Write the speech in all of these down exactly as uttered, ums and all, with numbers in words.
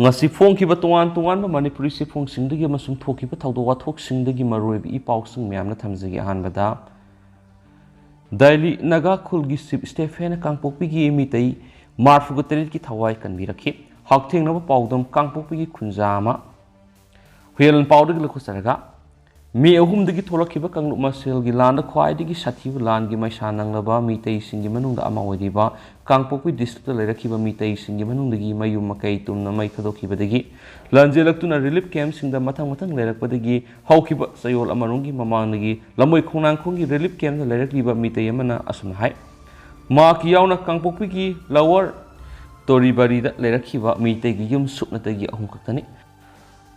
ꯉꯁꯤ ꯐꯣꯡꯈꯤꯕ ꯇꯣꯉꯥꯟ ꯇꯣꯉꯥꯟꯕ ꯃꯅꯤꯄꯨꯔꯤ ꯆꯦꯐꯣꯡꯁꯤꯡꯗꯒꯤ ꯑꯃꯁꯨꯡ ꯊꯣꯛꯈꯤꯕ ꯊꯧꯗꯣꯛ ꯋꯥꯊꯣꯛꯁꯤꯡꯗꯒꯤ ꯃꯔꯨꯑꯣꯏꯕ ꯏ ꯄꯥꯎꯁꯤꯡ ꯃꯌꯥꯝꯅ ꯊꯝꯖꯒꯦ꯫ ꯑꯍꯥꯟꯕꯗ, ꯗꯥꯏꯂꯤ ꯅꯥꯒꯥ ꯈꯨꯜꯒꯤ ꯆꯤꯐ ꯁ꯭ꯇꯦꯐꯦꯟꯅ ꯀꯥꯡꯄꯣꯛꯄꯤꯒꯤ ꯃꯤꯇꯩ ꯃꯔꯐꯨꯒ ꯇꯔꯦꯠꯀꯤ ꯊꯋꯥꯏ ꯀꯟꯕꯤꯔꯛꯈꯤ꯫ ꯍꯛꯊꯦꯡꯅꯕ ꯄꯥꯎꯗꯝ ꯀꯥꯡꯄꯣꯛꯄꯤꯒꯤ ꯈꯨꯟꯖꯥ ꯑꯃ꯫ ꯍꯨꯌꯦꯜ ꯄꯥꯎꯗꯒꯤ ꯂꯧꯈꯠꯆꯔꯒ, ꯃꯦ ꯑꯍꯨꯝꯗꯒꯤ ꯊꯣꯛꯂꯛꯈꯤꯕ ꯀꯥꯡꯂꯨꯞ ꯃꯁꯦꯜꯒꯤ ꯂꯥꯟꯗ ꯈ꯭ꯋꯥꯏꯗꯒꯤ ꯁꯥꯊꯤꯕ ꯂꯥꯟꯒꯤ ꯃꯩꯁꯥ ꯅꯪꯂꯕ ꯃꯤꯇꯩꯁꯤꯡꯒꯤ ꯃꯅꯨꯡꯗ ꯑꯃ ꯑꯣꯏꯔꯤꯕ ꯀꯥꯡꯄꯣꯛꯄꯤ ꯗꯤꯁꯇ꯭ꯔꯤꯛꯇ ꯂꯩꯔꯛꯈꯤꯕ ꯃꯤꯇꯩꯁꯤꯡꯒꯤ ꯃꯅꯨꯡꯗꯒꯤ ꯃꯌꯨꯝ ꯃꯀꯩ ꯇꯨꯝꯅ ꯃꯩ ꯊꯥꯗꯣꯛꯈꯤꯕꯗꯒꯤ ꯂꯥꯟꯖꯦꯜꯂꯛꯇꯨꯅ ꯔꯤꯂꯤꯐ ꯀꯦꯝꯞꯁꯤꯡꯗ ꯃꯊꯪ ꯃꯊꯪ ꯂꯩꯔꯛꯄꯗꯒꯤ ꯍꯧꯈꯤꯕ ꯆꯌꯣꯜ ꯑꯃꯔꯣꯝꯒꯤ ꯃꯃꯥꯡꯗꯒꯤ ꯂꯝꯕꯣꯏ ꯈꯣꯡꯅꯥꯡꯈꯣꯡꯒꯤ ꯔꯤꯂꯤꯐ ꯀꯦꯝꯞꯇ ꯂꯩꯔꯛꯂꯤꯕ ꯃꯤꯇꯩ ꯑꯃꯅ ꯑꯁꯨꯝꯅ ꯍꯥꯏ꯫ ꯃꯍꯥꯛꯀꯤ ꯌꯥꯎꯅ ꯀꯥꯡꯄꯣꯛꯄꯤꯒꯤ ꯂꯋꯔ ꯇꯣꯔꯤꯕꯥꯔꯤꯗ ꯂꯩꯔꯛꯈꯤꯕ ꯃꯤꯇꯩꯒꯤ ꯌꯨꯝ ꯁꯨꯞꯅꯇꯒꯤ ꯑꯍꯨꯝ ꯈꯛꯇꯅꯤ꯫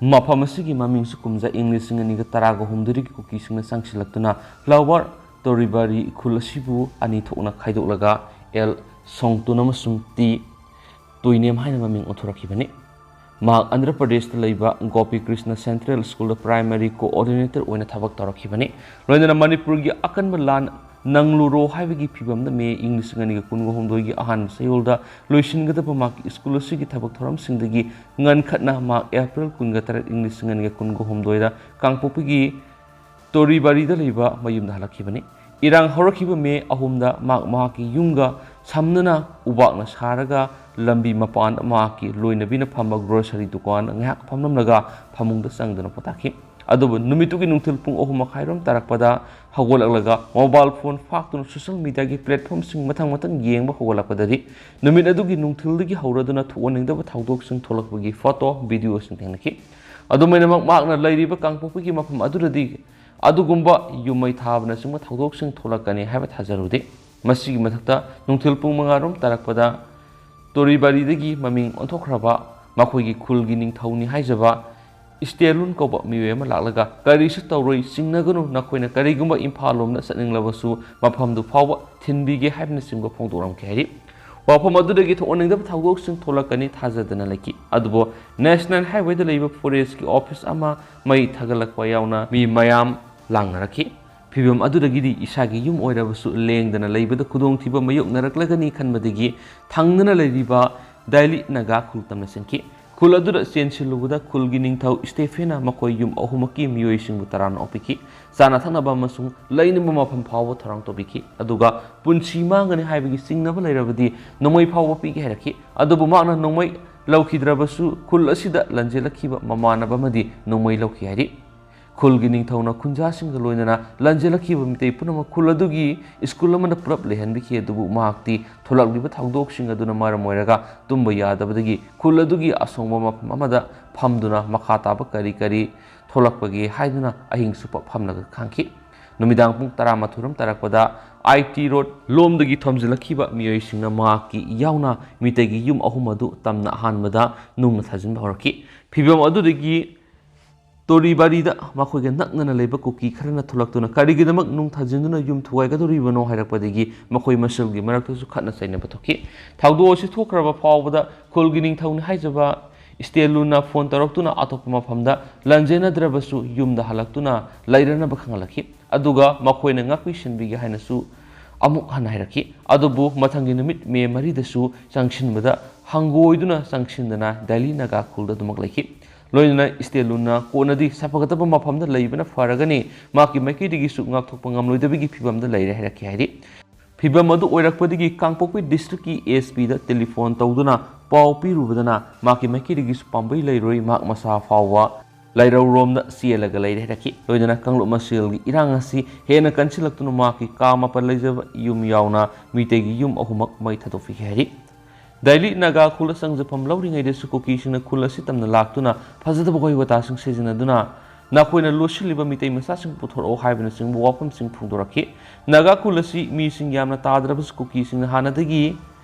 ꯃꯐꯝ ꯑꯁꯤꯒꯤ ꯃꯃꯤꯡꯁꯨ ꯀꯨꯝꯖꯥ ꯏꯪ ꯂꯤꯁꯤꯡ ꯑꯅꯤꯒ ꯇꯔꯥꯒ ꯍꯨꯝꯗꯣꯏꯗꯒꯤ ꯀꯨꯀꯤꯁꯤꯡꯅ ꯆꯪꯁꯤꯜꯂꯛꯇꯨꯅ ꯂꯋꯔ ꯇꯣꯔꯤꯕꯥꯔꯤ ꯈꯨꯜ ꯑꯁꯤꯕꯨ ꯑꯅꯤ ꯊꯣꯛꯅ ꯈꯥꯏꯗꯣꯛꯂꯒ ꯑꯦꯜ ꯁꯣꯡꯇꯨꯟ ꯑꯃꯁꯨꯡ ꯇꯤ ꯇꯨꯏꯅꯦꯝ ꯍꯥꯏꯅ ꯃꯃꯤꯡ ꯑꯣꯟꯊꯣꯔꯛꯈꯤꯕꯅꯤ꯫ ꯃꯍꯥꯛ ꯑꯟꯙ꯭ꯔ ꯄ꯭ꯔꯗꯦꯁꯇ ꯂꯩꯕ ꯒꯣꯄꯤ ꯀ꯭ꯔꯤꯁꯅ ꯁꯦꯟꯇ꯭ꯔꯦꯜ ꯁ꯭ꯀꯨꯜꯗ ꯄ꯭ꯔꯥꯏꯃꯔꯤ ꯀꯣꯑꯣꯔꯗꯤꯅꯦꯇꯔ ꯑꯣꯏꯅ ꯊꯕꯛ ꯇꯧꯔꯛꯈꯤꯕꯅꯤ꯫ ꯂꯣꯏꯅꯅ ꯃꯅꯤꯄꯨꯔꯒꯤ ꯑꯀꯟꯕ ꯂꯥꯟ ꯅꯪꯂꯨꯔꯣ ꯍꯥꯏꯕꯒꯤ ꯐꯤꯕꯝꯗ ꯃꯦ ꯏꯪ ꯂꯤꯁꯤꯡ ꯑꯅꯤꯒ ꯀꯨꯟꯒ ꯍꯨꯝꯗꯣꯏꯒꯤ ꯑꯍꯥꯟꯕ ꯆꯌꯣꯜꯗ ꯂꯣꯏꯁꯤꯟꯒꯗꯕ ꯃꯍꯥꯛꯀꯤ ꯁ꯭ꯀꯨꯜ ꯑꯁꯤꯒꯤ ꯊꯕꯛ ꯊꯧꯔꯝꯁꯤꯡꯗꯒꯤ ꯉꯟꯈꯠꯅ ꯃꯍꯥꯛ ꯑꯦꯄ꯭ꯔꯤꯜ ꯀꯨꯟꯒ ꯇꯔꯦꯠ ꯏꯪ ꯂꯤꯁꯤꯡ ꯑꯅꯤꯒ ꯀꯨꯟꯒ ꯍꯨꯝꯗꯣꯏꯗ ꯀꯥꯡꯄꯣꯛꯄꯤꯒꯤ ꯇꯣꯔꯤꯕꯥꯔꯤꯗ ꯂꯩꯕ ꯃꯌꯨꯝꯗ ꯍꯜꯂꯛꯈꯤꯕꯅꯤ꯫ ꯏꯔꯥꯡ ꯍꯧꯔꯛꯈꯤꯕ ꯃꯦ ꯑꯍꯨꯝꯗ ꯃꯍꯥꯛ ꯃꯍꯥꯛꯀꯤ ꯌꯨꯝꯒ ꯁꯝꯅꯅ ꯎꯕꯥꯛꯅ ꯁꯥꯔꯒ ꯂꯝꯕꯤ ꯃꯄꯥꯟꯗ ꯃꯍꯥꯛꯀꯤ ꯂꯣꯏꯅꯕꯤꯅ ꯐꯝꯕ ꯒ꯭ꯔꯣꯁꯔꯤ ꯗꯨꯀꯥꯟꯗ ꯉꯥꯏꯍꯥꯛ ꯐꯝꯂꯝꯂꯒ ꯐꯃꯨꯡꯗ ꯆꯪꯗꯨꯅ ꯄꯣꯊꯥꯈꯤ꯫ ꯑꯗꯨꯕꯨ ꯅꯨꯃꯤꯠꯇꯨꯒꯤ ꯅꯨꯡꯊꯤꯜ ꯄꯨꯡ ꯑꯍꯨꯝ ꯃꯈꯥꯏꯔꯣꯝ ꯇꯥꯔꯛꯄꯗ ꯍꯧꯒꯠꯂꯛꯂꯒ ꯃꯣꯕꯥꯏꯜ ꯐꯣꯟ ꯐꯥꯛꯇꯨꯅ ꯁꯣꯁꯤꯌꯦꯜ ꯃꯤꯗꯤꯌꯥꯒꯤ ꯄ꯭ꯂꯦꯠꯐꯣꯝꯁꯤꯡ ꯃꯊꯪ ꯃꯊꯪ ꯌꯦꯡꯕ ꯍꯧꯒꯠꯂꯛꯄꯗꯗꯤ ꯅꯨꯃꯤꯠ ꯑꯗꯨꯒꯤ ꯅꯨꯡꯊꯤꯜꯗꯒꯤ ꯍꯧꯔꯗꯨꯅ ꯊꯣꯛꯍꯟꯅꯤꯡꯗꯕ ꯊꯧꯗꯣꯛꯁꯤꯡ ꯊꯣꯛꯂꯛꯄꯒꯤ ꯐꯣꯇꯣ, ꯚꯤꯗꯤꯑꯣꯁꯤꯡ ꯊꯦꯡꯅꯈꯤ꯫ ꯑꯗꯨꯃꯥꯏꯅꯃꯛ ꯃꯍꯥꯛꯅ ꯂꯩꯔꯤꯕ ꯀꯥꯡꯄꯣꯛꯄꯤꯒꯤ ꯃꯐꯝ ꯑꯗꯨꯗꯗꯤ ꯑꯗꯨꯒꯨꯝꯕ ꯌꯨꯝ ꯃꯩ ꯊꯥꯕꯅꯆꯤꯡꯕ ꯊꯧꯗꯣꯛꯁꯤꯡ ꯊꯣꯛꯂꯛꯀꯅꯤ ꯍꯥꯏꯕ ꯊꯥꯖꯔꯨꯗꯦ꯫ ꯃꯁꯤꯒꯤ ꯃꯊꯛꯇ ꯅꯨꯡꯊꯤꯜ ꯄꯨꯡ ꯃꯉꯥꯔꯣꯝ ꯇꯥꯔꯛꯄꯗ ꯇꯣꯔꯤꯕꯥꯔꯤꯗꯒꯤ ꯃꯃꯤꯡ ꯑꯣꯟꯊꯣꯛꯈ꯭ꯔꯕ ꯃꯈꯣꯏꯒꯤ ꯈꯨꯜꯒꯤ ꯅꯤꯡꯊꯧꯅꯤ ꯍꯥꯏꯖꯕ ꯏꯁꯇꯦꯂꯨꯟ ꯀꯧꯕ ꯃꯤꯑꯣꯏ ꯑꯃ ꯂꯥꯛꯂꯒ, "ꯀꯔꯤꯁꯨ ꯇꯧꯔꯣꯏ, ꯆꯤꯡꯅꯒꯅꯨ, ꯅꯈꯣꯏꯅ ꯀꯔꯤꯒꯨꯝꯕ ꯏꯝꯐꯥꯜ ꯂꯣꯝꯗ ꯆꯠꯅꯤꯡꯂꯕꯁꯨ ꯃꯐꯝꯗꯨ ꯐꯥꯎꯕ ꯊꯤꯟꯕꯤꯒꯦ" ꯍꯥꯏꯕꯅꯆꯤꯡꯕ ꯐꯣꯡꯗꯣꯛꯂꯝꯈꯤ ꯍꯥꯏꯔꯤ꯫ ꯋꯥꯐꯝ ꯑꯗꯨꯗꯒꯤ ꯊꯣꯛꯍꯟꯅꯤꯡꯗꯕ ꯊꯧꯗꯣꯛꯁꯤꯡ ꯊꯣꯛꯂꯛꯀꯅꯤ ꯊꯥꯖꯗꯅ ꯂꯩꯈꯤ꯫ ꯑꯗꯨꯕꯨ ꯅꯦꯁꯅꯦꯜ ꯍꯥꯏꯋꯦꯗ ꯂꯩꯕ ꯐꯣꯔꯦꯁ꯭ꯠꯀꯤ ꯑꯣꯐꯤꯁ ꯑꯃ ꯃꯩ ꯊꯥꯒꯠꯂꯛꯄ ꯌꯥꯎꯅ ꯃꯤ ꯃꯌꯥꯝ ꯂꯥꯡꯅꯔꯛꯈꯤ꯫ ꯐꯤꯚꯝ ꯑꯗꯨꯗꯒꯤꯗꯤ ꯏꯁꯥꯒꯤ ꯌꯨꯝ ꯑꯣꯏꯔꯕꯁꯨ ꯂꯦꯡꯗꯅ ꯂꯩꯕꯗ ꯈꯨꯗꯣꯡꯊꯤꯕ ꯃꯥꯌꯣꯛꯅꯔꯛꯂꯒꯅꯤ ꯈꯟꯕꯗꯒꯤ ꯊꯪꯅꯅ ꯂꯩꯔꯤꯕ ꯗꯥꯏꯂꯤ ꯅꯥꯒꯥ ꯈꯨꯜ ꯇꯝꯅ ꯆꯦꯟꯈꯤ꯫ ꯈꯨꯜ ꯑꯗꯨꯗ ꯆꯦꯟꯁꯤꯜꯂꯨꯕꯗ ꯈꯨꯜꯒꯤ ꯅꯤꯡꯊꯧ ꯁ꯭ꯇꯦꯐꯦꯟꯅ ꯃꯈꯣꯏ ꯌꯨꯝ ꯑꯍꯨꯝꯃꯛꯀꯤ ꯃꯤꯑꯣꯏꯁꯤꯡꯕꯨ ꯇꯔꯥꯝꯅ ꯑꯣꯛꯄꯤꯈꯤ꯫ ꯆꯥꯅ ꯊꯛꯅꯕ ꯑꯃꯁꯨꯡ ꯂꯩꯅꯕ ꯃꯐꯝ ꯐꯥꯎꯕ ꯊꯧꯔꯥꯡ ꯇꯧꯕꯤꯈꯤ꯫ ꯑꯗꯨꯒ ꯄꯨꯟꯁꯤ ꯃꯥꯡꯒꯅꯤ ꯍꯥꯏꯕꯒꯤ ꯆꯤꯡꯅꯕ ꯂꯩꯔꯕꯗꯤ ꯅꯣꯡꯃꯩ ꯐꯥꯎꯕ ꯄꯤꯒꯦ ꯍꯥꯏꯔꯛꯈꯤ꯫ ꯑꯗꯨꯕꯨ ꯃꯍꯥꯛꯅ ꯅꯣꯡꯃꯩ ꯂꯧꯈꯤꯗ꯭ꯔꯕꯁꯨ ꯈꯨꯜ ꯑꯁꯤꯗ ꯂꯥꯟꯖꯦꯜꯂꯛꯈꯤꯕ ꯃꯃꯥꯟꯅꯕ ꯑꯃꯗꯤ ꯅꯣꯡꯃꯩ ꯂꯧꯈꯤ ꯍꯥꯏꯔꯤ꯫ ꯈꯨꯜꯒꯤ ꯅꯤꯡꯊꯧꯅ ꯈꯨꯟꯖꯥꯁꯤꯡꯒ ꯂꯣꯏꯅꯅ ꯂꯥꯟꯖꯦꯜꯂꯛꯈꯤꯕ ꯃꯤꯇꯩ ꯄꯨꯝꯅꯃꯛ ꯈꯨꯜ ꯑꯗꯨꯒꯤ ꯁ꯭ꯀꯨꯜ ꯑꯃꯗ ꯄꯨꯂꯞ ꯂꯩꯍꯟꯕꯤꯈꯤ꯫ ꯑꯗꯨꯕꯨ ꯃꯍꯥꯛꯇꯤ ꯊꯣꯛꯂꯛꯂꯤꯕ ꯊꯧꯗꯣꯛꯁꯤꯡ ꯑꯗꯨꯅ ꯃꯔꯝ ꯑꯣꯏꯔꯒ ꯇꯨꯝꯕ ꯌꯥꯗꯕꯗꯒꯤ ꯈꯨꯜ ꯑꯗꯨꯒꯤ ꯑꯁꯣꯡꯕ ꯃꯐꯝ ꯑꯃꯗ ꯐꯝꯗꯨꯅ ꯃꯈꯥ ꯇꯥꯕ ꯀꯔꯤ ꯀꯔꯤ ꯊꯣꯛꯂꯛꯄꯒꯦ ꯍꯥꯏꯗꯨꯅ ꯑꯍꯤꯡ ꯆꯨꯞꯄ ꯐꯝꯂꯒ ꯈꯥꯡꯈꯤ꯫ ꯅꯨꯃꯤꯗꯥꯡ ꯄꯨꯡ ꯇꯔꯥꯃꯥꯊꯣꯏꯔꯣꯝ ꯇꯥꯔꯛꯄꯗ ꯑꯥꯏ ꯇꯤ ꯔꯣꯗ ꯂꯣꯝꯗꯒꯤ ꯊꯣꯝꯖꯤꯜꯂꯛꯈꯤꯕ ꯃꯤꯑꯣꯏꯁꯤꯡꯅ ꯃꯍꯥꯛꯀꯤ ꯌꯥꯎꯅ ꯃꯤꯇꯩꯒꯤ ꯌꯨꯝ ꯑꯍꯨꯝ ꯑꯗꯨ ꯇꯝꯅ ꯑꯍꯥꯟꯕꯗ ꯅꯨꯡꯅ ꯊꯥꯖꯤꯟꯕ ꯍꯧꯔꯛꯈꯤ꯫ ꯐꯤꯚꯝ ꯑꯗꯨꯗꯒꯤ ꯇꯣꯔꯤꯕꯥꯔꯤꯗ ꯃꯈꯣꯏꯒ ꯅꯛꯅꯅ ꯂꯩꯕ ꯀꯨꯀꯤ ꯈꯔꯅ ꯊꯣꯛꯂꯛꯇꯨꯅ ꯀꯔꯤꯒꯤꯗꯃꯛ ꯅꯨꯡ ꯊꯥꯖꯤꯟꯗꯨꯅ ꯌꯨꯝ ꯊꯨꯒꯥꯏꯒꯗꯧꯔꯤꯕꯅꯣ ꯍꯥꯏꯔꯛꯄꯗꯒꯤ ꯃꯈꯣꯏ ꯃꯁꯦꯜꯒꯤ ꯃꯔꯛꯇꯁꯨ ꯈꯠꯅ ꯆꯩꯅꯕ ꯊꯣꯛꯈꯤ꯫ ꯊꯧꯗꯣꯛ ꯑꯁꯤ ꯊꯣꯛꯈ꯭ꯔꯕ ꯐꯥꯎꯕꯗ ꯈꯨꯜꯒꯤ ꯅꯤꯡꯊꯧꯅꯤ ꯍꯥꯏꯖꯕ ꯁ꯭ꯇꯦꯂꯨꯅ ꯐꯣꯟ ꯇꯧꯔꯛꯇꯨꯅ ꯑꯇꯣꯞꯄ ꯃꯐꯝꯗ ꯂꯥꯟꯖꯦꯟꯅꯗ꯭ꯔꯕꯁꯨ ꯌꯨꯝꯗ ꯍꯜꯂꯛꯇꯨꯅ ꯂꯩꯔꯅꯕ ꯈꯪꯍꯜꯂꯛꯈꯤ꯫ ꯑꯗꯨꯒ ꯃꯈꯣꯏꯅ ꯉꯥꯛꯄꯤ ꯁꯦꯟꯕꯤꯒꯦ ꯍꯥꯏꯅꯁꯨ ꯑꯃꯨꯛ ꯍꯟꯅ ꯍꯥꯏꯔꯛꯈꯤ꯫ ꯑꯗꯨꯕꯨ ꯃꯊꯪꯒꯤ ꯅꯨꯃꯤꯠ ꯃꯦ ꯃꯔꯤꯗꯁꯨ ꯆꯪꯁꯤꯟꯕꯗ ꯍꯪꯒꯣꯏꯗꯨꯅ ꯆꯪꯁꯤꯟꯗꯅ ꯗꯦꯂꯤ ꯅꯥꯒꯥ ꯈꯨꯜꯗ ꯑꯗꯨꯃꯛ ꯂꯩꯈꯤ꯫ ꯂꯣꯏꯅꯅ ꯁ꯭ꯇꯦꯂꯨꯅ ꯀꯣꯟꯅꯗꯤ ꯁꯥꯐꯒꯗꯕ ꯃꯐꯝꯗ ꯂꯩꯕꯅ ꯐꯔꯒꯅꯤ, ꯃꯍꯥꯛꯀꯤ ꯃꯥꯏꯀꯩꯗꯒꯤꯁꯨ ꯉꯥꯛꯊꯣꯛꯄ ꯉꯝꯂꯣꯏꯗꯕꯒꯤ ꯐꯤꯕꯝꯗ ꯂꯩꯔꯦ ꯍꯥꯏꯔꯛꯈꯤ ꯍꯥꯏꯔꯤ꯫ ꯐꯤꯕꯝ ꯑꯗꯨ ꯑꯣꯏꯔꯛꯄꯗꯒꯤ ꯀꯥꯡꯄꯣꯛꯄꯤ ꯗꯤꯁꯇ꯭ꯔꯤꯛꯀꯤ ꯑꯦꯁ ꯄꯤꯗ ꯇꯦꯂꯤꯐꯣꯟ ꯇꯧꯗꯨꯅ ꯄꯥꯎ ꯄꯤꯔꯨꯕꯗꯅ ꯃꯍꯥꯛꯀꯤ ꯃꯥꯏꯀꯩꯗꯒꯤꯁꯨ ꯄꯥꯝꯕꯩ ꯂꯩꯔꯣꯏ, ꯃꯍꯥꯛ ꯃꯁꯥ ꯐꯥꯎꯕ ꯂꯩꯔꯧꯔꯣꯝꯗ ꯆꯦꯜꯂꯒ ꯂꯩꯔꯦ ꯍꯥꯏꯔꯛꯈꯤ꯫ ꯂꯣꯏꯅꯅ ꯀꯥꯡꯂꯨꯞ ꯃꯁꯦꯜꯒꯤ ꯏꯔꯥꯡ ꯑꯁꯤ ꯍꯦꯟꯅ ꯀꯟꯁꯤꯜꯂꯛꯇꯨꯅ ꯃꯍꯥꯛꯀꯤ ꯀꯥ ꯃꯥꯄꯟ ꯂꯩꯖꯕ ꯌꯨꯝ ꯌꯥꯎꯅ ꯃꯤꯇꯩꯒꯤ ꯌꯨꯝ ꯑꯍꯨꯝꯃꯛ ꯃꯩ ꯊꯥꯗꯣꯛꯄꯤꯈꯤ ꯍꯥꯏꯔꯤ꯫ ꯗꯦꯂꯤ ꯅꯥꯒꯥ ꯈꯨꯜꯗ ꯆꯪꯖꯐꯝ ꯂꯧꯔꯤꯉꯩꯗꯁꯨ ꯀꯨꯀꯤꯁꯤꯡꯅ ꯈꯨꯜ ꯑꯁꯤ ꯇꯝꯅ ꯂꯥꯛꯇꯨꯅ ꯐꯖꯗꯕ ꯋꯥꯍꯩ ꯋꯥꯇꯥꯁꯤꯡ ꯁꯤꯖꯤꯟꯅꯗꯨꯅ ꯅꯈꯣꯏꯅ ꯂꯣꯠꯁꯤꯜꯂꯤꯕ ꯃꯤꯇꯩ ꯃꯆꯥꯁꯤꯡ ꯄꯨꯊꯣꯔꯛꯑꯣ ꯍꯥꯏꯕꯅꯆꯤꯡꯕ ꯋꯥꯐꯝꯁꯤꯡ ꯐꯣꯡꯗꯣꯔꯛꯈꯤ꯫ ꯅꯥꯒꯥ ꯈꯨꯜ ꯑꯁꯤ ꯃꯤꯁꯤꯡ ꯌꯥꯝꯅ ꯇꯥꯗ꯭ꯔꯕꯁꯨ ꯀꯨꯀꯤꯁꯤꯡꯅ ꯍꯥꯟꯅꯗꯒꯤ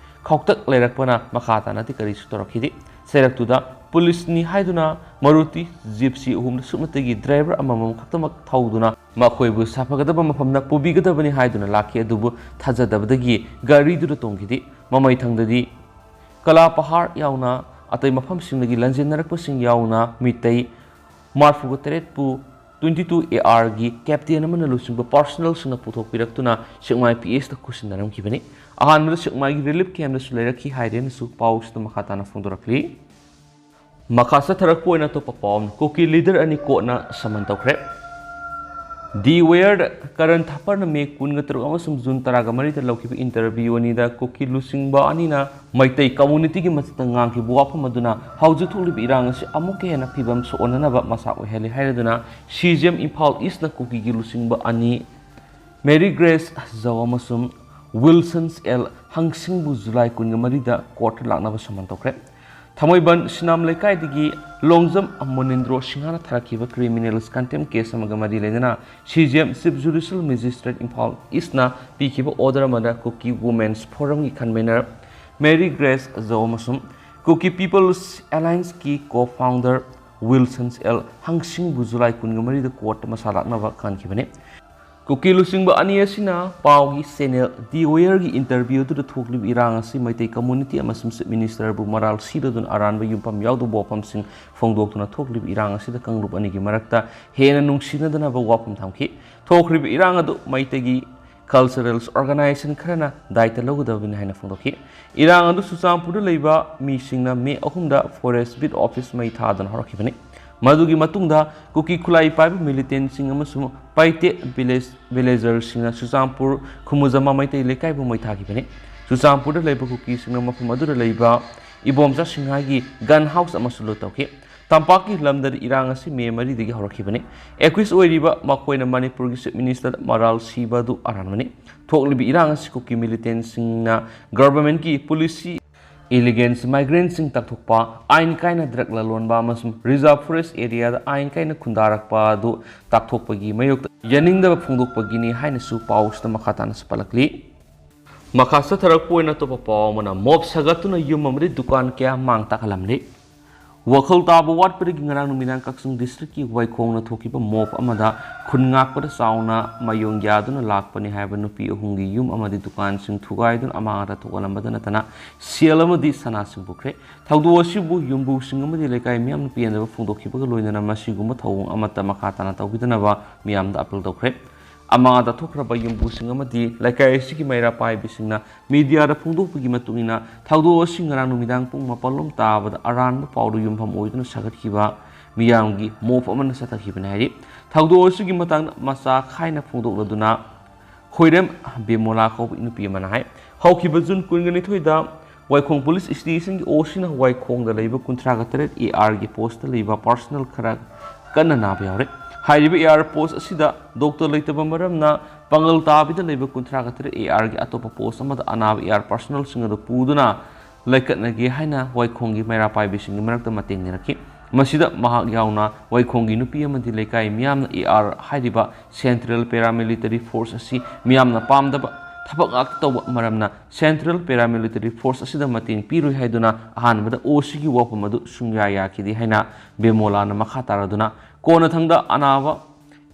ꯈꯧꯇꯛ ꯂꯩꯔꯛꯄꯅ ꯃꯈꯥ ꯇꯥꯅꯗꯤ ꯀꯔꯤꯁꯨ ꯇꯧꯔꯛꯈꯤꯗꯦ꯫ ꯆꯩꯔꯛꯇꯨꯗ ꯄꯨꯂꯤꯁꯅꯤ ꯍꯥꯏꯗꯨꯅ ꯃꯔꯨꯇꯤ ꯖꯤꯞꯁꯤ ꯑꯍꯨꯝꯗ ꯁꯨꯞꯅꯇꯒꯤ ꯗ꯭ꯔꯥꯏꯚꯔ ꯑꯃꯃꯝ ꯈꯛꯇꯃꯛ ꯊꯧꯗꯨꯅ ꯃꯈꯣꯏꯕꯨ ꯁꯥꯐꯒꯗꯕ ꯃꯐꯝꯗ ꯄꯨꯕꯤꯒꯗꯕꯅꯤ ꯍꯥꯏꯗꯨꯅ ꯂꯥꯛꯈꯤ꯫ ꯑꯗꯨꯕꯨ ꯊꯥꯖꯗꯕꯗꯒꯤ ꯒꯥꯔꯤꯗꯨꯗ ꯇꯣꯡꯈꯤꯗꯦ꯫ ꯃꯃꯩꯊꯪꯗꯗꯤ ꯀꯂꯥ ꯄꯍꯥꯔ ꯌꯥꯎꯅ ꯑꯇꯩ ꯃꯐꯝꯁꯤꯡꯗꯒꯤ ꯂꯥꯟꯖꯦꯟꯅꯔꯛꯄꯁꯤꯡ ꯌꯥꯎꯅ ꯃꯤꯇꯩ ꯃꯔꯐꯨꯒ ꯇꯔꯦꯠꯄꯨ ꯇ꯭ꯋꯦꯟꯇꯤ ꯇꯨ ꯑꯦ ꯑꯥꯔꯒꯤ ꯀꯦꯞꯇꯦꯟ ꯑꯃꯅ ꯂꯨꯆꯤꯡꯕ ꯄꯥꯔꯁꯣꯅꯦꯜꯁꯤꯡꯅ ꯄꯨꯊꯣꯛꯄꯤꯔꯛꯇꯨꯅ ꯁꯦꯛꯃꯥꯏ ꯄꯤ ꯑꯦꯁꯇ ꯈꯨꯠꯁꯤꯟꯅꯔꯝꯈꯤꯕꯅꯤ꯫ ꯑꯍꯥꯟꯕꯗ ꯁꯦꯛꯃꯥꯏꯒꯤ ꯔꯤꯂꯤꯐ ꯀꯦꯝꯞꯇꯁꯨ ꯂꯩꯔꯛꯈꯤ ꯍꯥꯏꯔꯦꯅꯁꯨ ꯄꯥꯎꯁꯤꯗ ꯃꯈꯥ ꯇꯥꯅ ꯐꯣꯡꯗꯣꯔꯛꯂꯤ꯫ ꯃꯈꯥ ꯆꯠꯊꯔꯛꯄ ꯑꯣꯏꯅ ꯑꯇꯣꯞꯄ ꯄꯥꯎ ꯑꯃꯅ, ꯀꯨꯀꯤ ꯂꯤꯗꯔ ꯑꯅꯤ ꯀꯣꯔꯠꯅ ꯁꯃꯟ ꯇꯧꯈ꯭ꯔꯦ꯫ ꯗꯤ ꯋꯦꯌꯔꯗ ꯀꯔꯟ ꯊꯥꯄꯔꯅ ꯃꯦ ꯀꯨꯟꯒ ꯇꯔꯨꯛ ꯑꯃꯁꯨꯡ ꯖꯨꯟ ꯇꯔꯥꯒ ꯃꯔꯤꯗ ꯂꯧꯈꯤꯕ ꯏꯟꯇꯔꯚ꯭ꯌꯨ ꯑꯅꯤꯗ ꯀꯨꯀꯤ ꯂꯨꯆꯤꯡꯕ ꯑꯅꯤꯅ ꯃꯩꯇꯩ ꯀꯝꯃꯨꯅꯤꯇꯤꯒꯤ ꯃꯊꯛꯇ ꯉꯥꯡꯈꯤꯕ ꯋꯥꯐꯝ ꯑꯗꯨꯅ ꯍꯧꯖꯤꯛ ꯊꯣꯛꯂꯤꯕ ꯏꯔꯥꯡ ꯑꯁꯤ ꯑꯃꯨꯛꯀ ꯍꯦꯟꯅ ꯐꯤꯕꯝ ꯁꯣꯛꯍꯟꯅꯅꯕ ꯃꯆꯥꯛ ꯑꯣꯏꯍꯜꯂꯤ ꯍꯥꯏꯔꯗꯨꯅ ꯁꯤ ꯖꯤ ꯑꯦꯝ ꯏꯝꯐꯥꯜ ꯏꯁꯅ ꯀꯨꯀꯤꯒꯤ ꯂꯨꯆꯤꯡꯕ ꯑꯅꯤ ꯃꯦꯔꯤ ꯒ꯭ꯔꯦꯁ ꯖꯧ ꯑꯃꯁꯨꯡ ꯋꯤꯜꯁꯟꯁ ꯑꯦꯜ ꯍꯪꯁꯤꯡꯕꯨ ꯖꯨꯂꯥꯏ ꯀꯨꯟꯒ ꯃꯔꯤꯗ ꯀꯣꯔꯠꯇ ꯂꯥꯛꯅꯕ ꯁꯃꯟ ꯇꯧꯈ꯭ꯔꯦ꯫ ꯊꯥꯡꯃꯩꯕꯟ ꯁꯤꯅꯥꯝ ꯂꯩꯀꯥꯏꯗꯒꯤ ꯂꯣꯡꯖꯝ ꯃꯨꯅꯤꯟꯗ꯭ꯔꯣ ꯁꯤꯡꯍꯅ ꯊꯥꯔꯛꯈꯤꯕ ꯀ꯭ꯔꯤꯃꯤꯅꯦꯜꯁ ꯀꯟꯇꯦꯝ ꯀꯦꯁ ꯑꯃꯒ ꯃꯔꯤ ꯂꯩꯅꯅ C J M chief judicial magistrate Imphal ꯏꯁꯅ ꯄꯤꯈꯤꯕ ꯑꯣꯔꯗꯔ ꯑꯃꯗ ꯀꯨꯀꯤ ꯋꯨꯃꯦꯟꯁ ꯐꯣꯔꯝꯒꯤ ꯀꯟꯚꯦꯅꯔ ꯃꯦꯔꯤ ꯒ꯭ꯔꯦꯁ ꯖꯧ ꯑꯃꯁꯨꯡ ꯀꯨꯀꯤ ꯄꯤꯄꯜꯁ ꯑꯦꯂꯥꯏꯟꯁꯀꯤ ꯀꯣ ꯐꯥꯎꯟꯗꯔ ꯋꯤꯜꯁꯟꯁ ꯑꯦꯜ ꯍꯪꯁꯤꯡꯕꯨ ꯖꯨꯂꯥꯏ ꯀꯨꯟꯒ ꯃꯔꯤꯗ ꯀꯣꯔꯠꯇ ꯃꯁꯥ ꯂꯥꯛꯅꯕ ꯈꯟꯈꯤꯕꯅꯤ꯫ ꯀꯨꯀꯤ ꯂꯨꯆꯤꯡꯕ ꯑꯅꯤ ꯑꯁꯤꯅ ꯄꯥꯎꯒꯤ ꯆꯦꯅꯦꯜ ꯗꯤ ꯋꯦꯌꯔꯒꯤ ꯏꯟꯇꯔꯚ꯭ꯌꯨ ꯑꯗꯨꯗ ꯊꯣꯛꯂꯤꯕ ꯏꯔꯥꯡ ꯑꯁꯤ ꯃꯩꯇꯩ ꯀꯝꯃꯨꯅꯤꯇꯤ ꯑꯃꯁꯨꯡ ꯆꯤꯐ ꯃꯤꯅꯤꯁꯇꯔꯕꯨ ꯃꯔꯥꯜ ꯁꯤꯗꯗꯨꯅ ꯑꯔꯥꯟꯕ ꯌꯨꯝꯐꯝ ꯌꯥꯎꯗꯕ ꯋꯥꯐꯝꯁꯤꯡ ꯐꯣꯡꯗꯣꯛꯇꯨꯅ ꯊꯣꯛꯂꯤꯕ ꯏꯔꯥꯡ ꯑꯁꯤꯗ ꯀꯥꯡꯂꯨꯞ ꯑꯅꯤꯒꯤ ꯃꯔꯛꯇ ꯍꯦꯟꯅ ꯅꯨꯡꯁꯤꯅꯗꯅꯕ ꯋꯥꯐꯝ ꯊꯝꯈꯤ꯫ ꯊꯣꯛꯈ꯭ꯔꯤꯕ ꯏꯔꯥꯡ ꯑꯗꯨ ꯃꯩꯇꯩꯒꯤ ꯀꯜꯆꯔꯦꯜ ꯑꯣꯔꯒꯅꯥꯏꯖꯦꯁꯟ ꯈꯔꯅ ꯗꯥꯏꯇ ꯂꯧꯒꯗꯕꯅꯤ ꯍꯥꯏꯅ ꯐꯣꯡꯗꯣꯛꯈꯤ꯫ ꯏꯔꯥꯡ ꯑꯗꯨ ꯆꯨꯔꯆꯥꯟꯄꯨꯔꯗ ꯂꯩꯕ ꯃꯤꯁꯤꯡꯅ ꯃꯦ ꯑꯍꯨꯝꯗ ꯐꯣꯔꯦꯁ ꯕꯤꯠ ꯑꯣꯐꯤꯁ ꯃꯩ ꯊꯥꯗꯨꯅ ꯍꯧꯔꯛꯈꯤꯕꯅꯤ꯫ ꯃꯗꯨꯒꯤ ꯃꯇꯨꯡꯗ ꯀꯨꯀꯤ ꯈꯨꯠꯂꯥꯏ ꯄꯥꯏꯕ ꯃꯤꯂꯤꯇꯦꯟꯁꯤꯡ ꯑꯃꯁꯨꯡ ꯄꯥꯏꯇꯦ ꯚꯤꯂꯦꯖ ꯚꯤꯂꯦꯖꯔꯁꯤꯡꯅ ꯆꯨꯔꯆꯥꯟꯄꯨꯔ ꯈꯨꯃꯨꯖꯃꯥ ꯃꯩꯇꯩ ꯂꯩꯀꯥꯏꯕꯨ ꯃꯩ ꯊꯥꯈꯤꯕꯅꯤ꯫ ꯆꯨꯔꯆꯥꯟꯄꯨꯔꯗ ꯂꯩꯕ ꯀꯨꯀꯤꯁꯤꯡꯅ ꯃꯐꯝ ꯑꯗꯨꯗ ꯂꯩꯕ ꯏꯕꯣꯝꯆꯥ ꯁꯤꯡꯍꯥꯒꯤ ꯒꯟ ꯍꯥꯎꯁ ꯑꯃꯁꯨ ꯂꯨꯠ ꯇꯧꯈꯤ꯫ ꯇꯝꯄꯥꯛꯀꯤ ꯂꯝꯗꯗꯤ ꯏꯔꯥꯡ ꯑꯁꯤ ꯃꯦ ꯃꯔꯤꯗꯒꯤ ꯍꯧꯔꯛꯈꯤꯕꯅꯤ꯫ ꯑꯦꯀ꯭ꯌꯨꯁ ꯑꯣꯏꯔꯤꯕ ꯃꯈꯣꯏꯅ ꯃꯅꯤꯄꯨꯔꯒꯤ ꯆꯤꯐ ꯃꯤꯅꯤꯁꯇꯔ ꯃꯔꯥꯜ ꯁꯤꯕ ꯑꯗꯨ ꯑꯔꯥꯟꯕꯅꯤ꯫ ꯊꯣꯛꯂꯤꯕ ꯏꯔꯥꯡ ꯑꯁꯤ ꯀꯨꯀꯤ ꯃꯤꯂꯤꯇꯦꯟꯁꯤꯡꯅ ꯒꯚꯔꯟꯃꯦꯟꯠꯀꯤ ꯄꯣꯂꯤꯁꯤ, ꯏꯂꯤꯒꯦꯟꯁ ꯃꯥꯏꯒ꯭ꯔꯦꯟꯠꯁꯤꯡ ꯇꯥꯛꯊꯣꯛꯄ, ꯑꯥꯏꯟ ꯀꯥꯏꯅ ꯗ꯭ꯔꯒ ꯂꯂꯣꯟꯕ ꯑꯃꯁꯨꯡ ꯔꯤꯖꯥꯔꯚ ꯐꯣꯔꯦꯁ꯭ꯠ ꯑꯦꯔꯤꯌꯥꯗ ꯑꯥꯏꯟ ꯀꯥꯏꯅ ꯈꯨꯟꯗꯥꯔꯛꯄ ꯑꯗꯨ ꯇꯥꯛꯊꯣꯛꯄꯒꯤ ꯃꯥꯌꯣꯛꯇ ꯌꯥꯅꯤꯡꯗꯕ ꯐꯣꯡꯗꯣꯛꯄꯒꯤꯅꯤ ꯍꯥꯏꯅꯁꯨ ꯄꯥꯎꯁꯤꯗ ꯃꯈꯥ ꯇꯥꯅ ꯁꯟꯒꯠꯂꯛꯂꯤ꯫ ꯃꯈꯥ ꯆꯠꯊꯔꯛꯄ ꯑꯣꯏꯅ ꯑꯇꯣꯞꯄ ꯄꯥꯎ ꯑꯃꯅ, ꯃꯣꯞ ꯁꯥꯒꯠꯇꯨꯅ ꯌꯨꯝ ꯑꯃꯗꯤ ꯗꯨꯀꯥꯟ ꯀꯌꯥ ꯃꯥꯡ ꯇꯥꯛꯍꯜꯂꯝꯂꯤ꯫ ꯋꯥꯈꯜ ꯇꯥꯕ ꯋꯥꯠꯄꯗꯒꯤ ꯉꯔꯥꯡ ꯅꯨꯃꯤꯗꯥꯡ ꯀꯛꯆꯤꯡ ꯗꯤꯁꯇ꯭ꯔꯤꯛꯀꯤ ꯋꯥꯏꯈꯣꯡꯅ ꯊꯣꯛꯈꯤꯕ ꯃꯣꯞ ꯑꯃꯗ ꯈꯨꯟ ꯉꯥꯛꯄꯗ ꯆꯥꯎꯅ ꯃꯥꯌꯣꯡ ꯌꯥꯗꯨꯅ ꯂꯥꯛꯄꯅꯤ ꯍꯥꯏꯕ ꯅꯨꯄꯤ ꯑꯍꯨꯝꯒꯤ ꯌꯨꯝ ꯑꯃꯗꯤ ꯗꯨꯀꯥꯟꯁꯤꯡ ꯊꯨꯒꯥꯏꯗꯨꯅ ꯑꯃꯥꯡ ꯑꯇꯥ ꯊꯣꯛꯍꯜꯂꯝꯕꯗ ꯅꯠꯇꯅ ꯁꯦꯜ ꯑꯃꯗꯤ ꯁꯅꯥꯁꯤꯡ ꯄꯨꯈ꯭ꯔꯦ꯫ ꯊꯧꯗꯣꯛ ꯑꯁꯤꯕꯨ ꯌꯨꯝꯕꯨꯁꯤꯡ ꯑꯃꯗꯤ ꯂꯩꯀꯥꯏ ꯃꯤꯌꯥꯝꯅ ꯄꯦꯟꯗꯕ ꯐꯣꯡꯗꯣꯛꯈꯤꯕꯒ ꯂꯣꯏꯅꯅ ꯃꯁꯤꯒꯨꯝꯕ ꯊꯧꯑꯣꯡ ꯑꯃꯠꯇ ꯃꯈꯥ ꯇꯥꯅ ꯇꯧꯕꯤꯗꯅꯕ ꯃꯤꯌꯥꯝꯗ ꯑꯥꯄꯤꯜ ꯇꯧꯈ꯭ꯔꯦ꯫ ꯑꯃꯥꯡ ꯑꯇꯥ ꯊꯣꯛꯈ꯭ꯔꯕ ꯌꯨꯝꯕꯨꯁꯤꯡ ꯑꯃꯗꯤ ꯂꯩꯀꯥꯏ ꯑꯁꯤꯒꯤ ꯃꯩꯔꯥ ꯄꯥꯏꯕꯤꯁꯤꯡꯅ ꯃꯤꯗꯤꯌꯥꯗ ꯐꯣꯡꯗꯣꯛꯄꯒꯤ ꯃꯇꯨꯡ ꯏꯟꯅ, ꯊꯧꯗꯣꯛ ꯑꯁꯤ ꯉꯔꯥꯡ ꯅꯨꯃꯤꯗꯥꯡ ꯄꯨꯡ ꯃꯥꯄꯜ ꯂꯣꯝ ꯇꯥꯕꯗ ꯑꯔꯥꯟꯕ ꯄꯥꯎꯗ ꯌꯨꯝꯐꯝ ꯑꯣꯏꯗꯨꯅ ꯁꯥꯒꯠꯈꯤꯕ ꯃꯤꯌꯥꯝꯒꯤ ꯃꯣꯞ ꯑꯃꯅ ꯆꯠꯊꯈꯤꯕꯅꯤ ꯍꯥꯏꯔꯤ꯫ ꯊꯧꯗꯣꯛ ꯑꯁꯤꯒꯤ ꯃꯇꯥꯡꯗ ꯃꯆꯥ ꯈꯥꯏꯅ ꯐꯣꯡꯗꯣꯛꯂꯗꯨꯅ ꯈꯣꯏꯔꯦꯝ ꯕꯤꯃꯣꯂꯥ ꯀꯧꯕ ꯅꯨꯄꯤ ꯑꯃꯅ ꯍꯥꯏ, ꯍꯧꯈꯤꯕ ꯖꯨꯟ ꯀꯨꯟꯒ ꯅꯤꯊꯣꯏꯗ ꯋꯥꯏꯈꯣꯡ ꯄꯨꯂꯤꯁ ꯁ꯭ꯇꯦꯁꯟꯒꯤ ꯑꯣ ꯁꯤꯅ ꯋꯥꯏꯈꯣꯡꯗ ꯂꯩꯕ ꯀꯨꯟꯊ꯭ꯔꯥꯒ ꯇꯔꯦꯠ ꯑꯦ ꯑꯥꯔꯒꯤ ꯄꯣꯁꯇ ꯂꯩꯕ ꯄꯥꯔꯁꯣꯅꯦꯜ ꯈꯔ ꯀꯟꯅ ꯅꯥꯕ ꯌꯥꯎꯔꯦ꯫ ꯍꯥꯏꯔꯤꯕ ꯑꯦ ꯑꯥꯔ ꯄꯣꯁ ꯑꯁꯤꯗ ꯗꯣꯛꯇꯔ ꯂꯩꯇꯕ ꯃꯔꯝꯅ ꯄꯥꯡꯒꯜ ꯇꯥꯕꯤꯗ ꯂꯩꯕ ꯀꯨꯟꯊ꯭ꯔꯥꯒ ꯇꯔꯦꯠ ꯑꯦ ꯑꯥꯔꯒꯤ ꯑꯇꯣꯞꯄ ꯄꯣꯁ ꯑꯃꯗ ꯑꯅꯥꯕ ꯑꯦ ꯑꯥꯔ ꯄꯥꯔꯁꯣꯅꯦꯜꯁꯤꯡ ꯑꯗꯨ ꯄꯨꯗꯨꯅ ꯂꯩꯀꯠꯅꯒꯦ ꯍꯥꯏꯅ ꯋꯥꯏꯈꯣꯡꯒꯤ ꯃꯩꯔꯥ ꯄꯥꯏꯕꯤꯁꯤꯡꯒꯤ ꯃꯔꯛꯇ ꯃꯇꯦꯡ ꯅꯤꯔꯛꯈꯤ꯫ ꯃꯁꯤꯗ ꯃꯍꯥꯛ ꯌꯥꯎꯅ ꯋꯥꯏꯈꯣꯡꯒꯤ ꯅꯨꯄꯤ ꯑꯃꯗꯤ ꯂꯩꯀꯥꯏ ꯃꯤꯌꯥꯝꯅ ꯑꯦ ꯑꯥꯔ ꯍꯥꯏꯔꯤꯕ ꯁꯦꯟꯇ꯭ꯔꯦꯜ ꯄꯦꯔꯥꯃꯤꯂꯤꯇꯔꯤ ꯐꯣꯔꯁ ꯑꯁꯤ ꯃꯤꯌꯥꯝꯅ ꯄꯥꯝꯗꯕ ꯊꯕꯛ ꯉꯥꯛꯇ ꯇꯧꯕ ꯃꯔꯝꯅ ꯁꯦꯟꯇ꯭ꯔꯦꯜ ꯄꯦꯔꯥꯃꯤꯂꯤꯇꯔꯤ ꯐꯣꯔꯁ ꯑꯁꯤꯗ ꯃꯇꯦꯡ ꯄꯤꯔꯣꯏ ꯍꯥꯏꯗꯨꯅ ꯑꯍꯥꯟꯕꯗ ꯑꯣ ꯁꯤꯒꯤ ꯋꯥꯐꯝ ꯑꯗꯨ ꯁꯨꯡꯌꯥ ꯌꯥꯈꯤꯗꯦ ꯍꯥꯏꯅ ꯕꯦꯃꯣꯂꯥꯅ ꯃꯈꯥ ꯇꯥꯔꯗꯨꯅ, ꯀꯣꯟꯅꯊꯪꯗ ꯑꯅꯥꯕ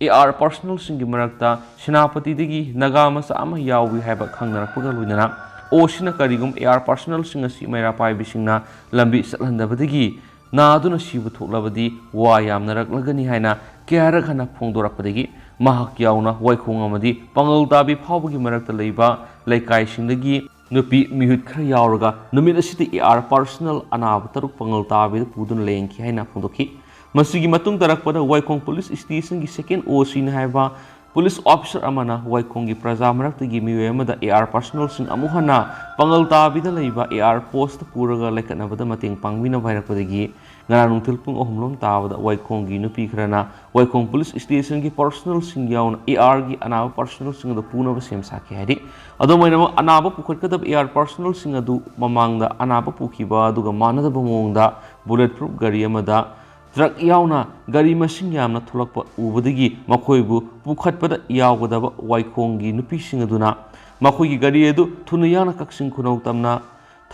ꯑꯦ ꯑꯥꯔ ꯄꯥꯔꯁꯣꯅꯦꯜꯁꯤꯡꯒꯤ ꯃꯔꯛꯇ ꯁꯦꯅꯥꯄꯇꯤꯗꯒꯤ ꯅꯥꯒꯥ ꯃꯆꯥ ꯑꯃ ꯌꯥꯎꯏ ꯍꯥꯏꯕ ꯈꯪꯅꯔꯛꯄꯒ ꯂꯣꯏꯅꯅ ꯑꯣ ꯁꯤꯅ ꯀꯔꯤꯒꯨꯝꯕ ꯑꯦ ꯑꯥꯔ ꯄꯥꯔꯁꯣꯅꯦꯜꯁꯤꯡ ꯑꯁꯤ ꯃꯩꯔꯥ ꯄꯥꯏꯕꯤꯁꯤꯡꯅ ꯂꯝꯕꯤ ꯆꯠꯍꯟꯗꯕꯗꯒꯤ ꯅꯥꯗꯨꯅ ꯁꯤꯕ ꯊꯣꯛꯂꯕꯗꯤ ꯋꯥ ꯌꯥꯝꯅꯔꯛꯂꯒꯅꯤ ꯍꯥꯏꯅ ꯀꯌꯥꯔꯛ ꯍꯟꯅ ꯐꯣꯡꯗꯣꯔꯛꯄꯗꯒꯤ ꯃꯍꯥꯛ ꯌꯥꯎꯅ ꯋꯥꯏꯈꯣꯡ ꯑꯃꯗꯤ ꯄꯥꯡꯒꯜ ꯇꯥꯕꯤ ꯐꯥꯎꯕꯒꯤ ꯃꯔꯛꯇ ꯂꯩꯕ ꯂꯩꯀꯥꯏꯁꯤꯡꯗꯒꯤ ꯅꯨꯄꯤ ꯃꯤꯍꯨꯠ ꯈꯔ ꯌꯥꯎꯔꯒ ꯅꯨꯃꯤꯠ ꯑꯁꯤꯗ ꯑꯦ ꯑꯥꯔ ꯄꯥꯔꯁꯣꯅꯦꯜ ꯑꯅꯥꯕ ꯇꯔꯨꯛ ꯄꯥꯡꯒꯜ ꯇꯥꯕꯤꯗ ꯄꯨꯗꯨꯅ ꯂꯥꯌꯦꯡꯈꯤ ꯍꯥꯏꯅ ꯐꯣꯡꯗꯣꯛꯈꯤ꯫ ꯃꯁꯤꯒꯤ ꯃꯇꯨꯡ ꯇꯥꯔꯛꯄꯗ ꯋꯥꯏꯈꯣꯡ ꯄꯨꯂꯤꯁ ꯁ꯭ꯇꯦꯁꯟꯒꯤ ꯁꯦꯀꯦꯟ ꯑꯣ ꯁꯤꯅ ꯍꯥꯏꯕ ꯄꯨꯂꯤꯁ ꯑꯣꯐꯤꯁꯔ ꯑꯃꯅ ꯋꯥꯏꯈꯣꯡꯒꯤ ꯄ꯭ꯔꯖꯥ ꯃꯔꯛꯇꯒꯤ ꯃꯤꯑꯣꯏ ꯑꯃꯗ ꯑꯦ ꯑꯥꯔ ꯄꯥꯔꯁꯣꯅꯦꯜꯁꯤꯡ ꯑꯃꯨꯛ ꯍꯟꯅ ꯄꯥꯡꯒꯜ ꯇꯥꯕꯤꯗ ꯂꯩꯕ ꯑꯦ ꯑꯥꯔ ꯄꯣꯁꯇ ꯄꯨꯔꯒ ꯂꯩꯈꯠꯅꯕꯗ ꯃꯇꯦꯡ ꯄꯥꯡꯕꯤꯅꯕ ꯍꯥꯏꯔꯛꯄꯗꯒꯤ ꯉꯔꯥꯡ ꯅꯨꯡꯊꯤꯜ ꯄꯨꯡ ꯑꯍꯨꯝ ꯂꯣꯝ ꯇꯥꯕꯗ ꯋꯥꯏꯈꯣꯡꯒꯤ ꯅꯨꯄꯤ ꯈꯔꯅ ꯋꯥꯏꯈꯣꯡ ꯄꯨꯂꯤꯁ ꯁ꯭ꯇꯦꯁꯟꯒꯤ ꯄꯥꯔꯁꯣꯅꯦꯜꯁꯤꯡ ꯌꯥꯎꯅ ꯑꯦ ꯑꯥꯔꯒꯤ ꯑꯅꯥꯕ ꯄꯥꯔꯁꯣꯅꯦꯜꯁꯤꯡ ꯑꯗꯨ ꯄꯨꯅꯕ ꯁꯦꯝ ꯁꯥꯈꯤ ꯍꯥꯏꯔꯤ꯫ ꯑꯗꯨꯝ ꯑꯣꯏꯅꯃꯛ, ꯑꯅꯥꯕ ꯄꯨꯈꯠꯀꯗꯕ ꯑꯦ ꯑꯥꯔ ꯄꯥꯔꯁꯣꯅꯦꯜꯁꯤꯡ ꯑꯗꯨ ꯃꯃꯥꯡꯗ ꯑꯅꯥꯕ ꯄꯨꯈꯤꯕ ꯑꯗꯨꯒ ꯃꯥꯟꯅꯗꯕ ꯃꯑꯣꯡꯗ ꯕꯨꯂꯦꯠ ꯄ꯭ꯔꯨꯐ ꯒꯥꯔꯤ ꯑꯃꯗ ꯇ꯭ꯔꯛ ꯌꯥꯎꯅ ꯒꯥꯔꯤ ꯃꯁꯤꯡ ꯌꯥꯝꯅ ꯊꯣꯛꯂꯛꯄ ꯎꯕꯗꯒꯤ ꯃꯈꯣꯏꯕꯨ ꯄꯨꯈꯠꯄꯗ ꯌꯥꯎꯒꯗꯕ ꯋꯥꯏꯈꯣꯡꯒꯤ ꯅꯨꯄꯤꯁꯤꯡ ꯑꯗꯨꯅ ꯃꯈꯣꯏꯒꯤ ꯒꯥꯔꯤ ꯑꯗꯨ ꯊꯨꯅ ꯌꯥꯡꯅ ꯀꯛꯆꯤꯡ ꯈꯨꯅꯧ ꯇꯝꯅ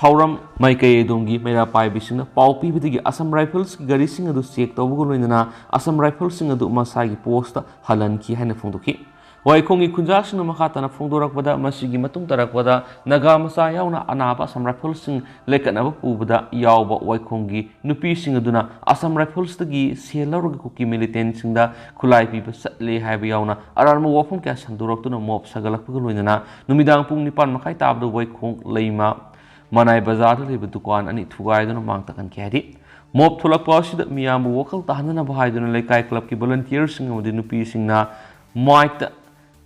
ꯊꯧꯔꯝ ꯃꯥꯏꯀꯩ ꯑꯗꯣꯝꯒꯤ ꯃꯩꯔꯥ ꯄꯥꯏꯕꯤꯁꯤꯡꯅ ꯄꯥꯎ ꯄꯤꯕꯗꯒꯤ ꯑꯁꯥꯝ ꯔꯥꯏꯐꯜꯁꯀꯤ ꯒꯥꯔꯤꯁꯤꯡ ꯑꯗꯨ ꯆꯦꯛ ꯇꯧꯕꯒ ꯂꯣꯏꯅꯅ ꯑꯁꯥꯝ ꯔꯥꯏꯐꯜꯁꯤꯡ ꯑꯗꯨ ꯃꯁꯥꯒꯤ ꯄꯣꯁꯇ ꯍꯜꯍꯟꯈꯤ ꯍꯥꯏꯅ ꯐꯣꯡꯗꯣꯛꯈꯤ꯫ ꯋꯥꯏꯈꯣꯡꯒꯤ ꯈꯨꯟꯖꯥꯁꯤꯡꯅ ꯃꯈꯥ ꯇꯥꯅ ꯐꯣꯡꯗꯣꯔꯛꯄꯗ, ꯃꯁꯤꯒꯤ ꯃꯇꯨꯡ ꯇꯥꯔꯛꯄꯗ ꯅꯥꯒꯥ ꯃꯆꯥ ꯌꯥꯎꯅ ꯑꯅꯥꯕ ꯑꯁꯥꯝ ꯔꯥꯏꯐꯜꯁꯤꯡ ꯂꯦꯛꯀꯠꯅꯕ ꯄꯨꯕꯗ ꯌꯥꯎꯕ ꯋꯥꯏꯈꯣꯡꯒꯤ ꯅꯨꯄꯤꯁꯤꯡ ꯑꯗꯨꯅ ꯑꯁꯥꯝ ꯔꯥꯏꯐꯜꯁꯇꯒꯤ ꯁꯦꯜ ꯂꯧꯔꯒ ꯀꯨꯀꯤ ꯃꯤꯂꯤꯇꯦꯟꯁꯤꯡꯗ ꯈꯨꯠꯂꯥꯏ ꯄꯤꯕ ꯆꯠꯂꯦ ꯍꯥꯏꯕ ꯌꯥꯎꯅ ꯑꯔꯥꯟꯕ ꯋꯥꯐꯝ ꯀꯌꯥ ꯁꯟꯗꯣꯔꯛꯇꯨꯅ ꯃꯣꯞ ꯁꯥꯒꯠꯂꯛꯄꯒ ꯂꯣꯏꯅꯅ ꯅꯨꯃꯤꯗꯥꯡ ꯄꯨꯡ ꯅꯤꯄꯥꯟ ꯃꯈꯥꯏ ꯇꯥꯕꯗ ꯋꯥꯏꯈꯣꯡ ꯂꯩꯃ ꯃꯅꯥꯏ ꯕꯖꯥꯔꯗ ꯂꯩꯕ ꯗꯨꯀꯥꯟ ꯑꯅꯤ ꯊꯨꯒꯥꯏꯗꯨꯅ ꯃꯥꯡ ꯇꯥꯛꯍꯟꯈꯤ ꯍꯥꯏꯔꯤ꯫ ꯃꯣꯞ ꯊꯣꯛꯂꯛꯄ ꯑꯁꯤꯗ ꯃꯤꯌꯥꯝꯕꯨ ꯋꯥꯈꯜ ꯇꯥꯍꯟꯅꯅꯕ ꯍꯥꯏꯗꯨꯅ ꯂꯩꯀꯥꯏ ꯀ꯭ꯂꯕꯀꯤ ꯚꯣꯂꯟꯇꯤꯌꯔꯁꯤꯡ ꯑꯃꯗꯤ ꯅꯨꯄꯤꯁꯤꯡꯅ ꯃꯥꯏꯛꯇ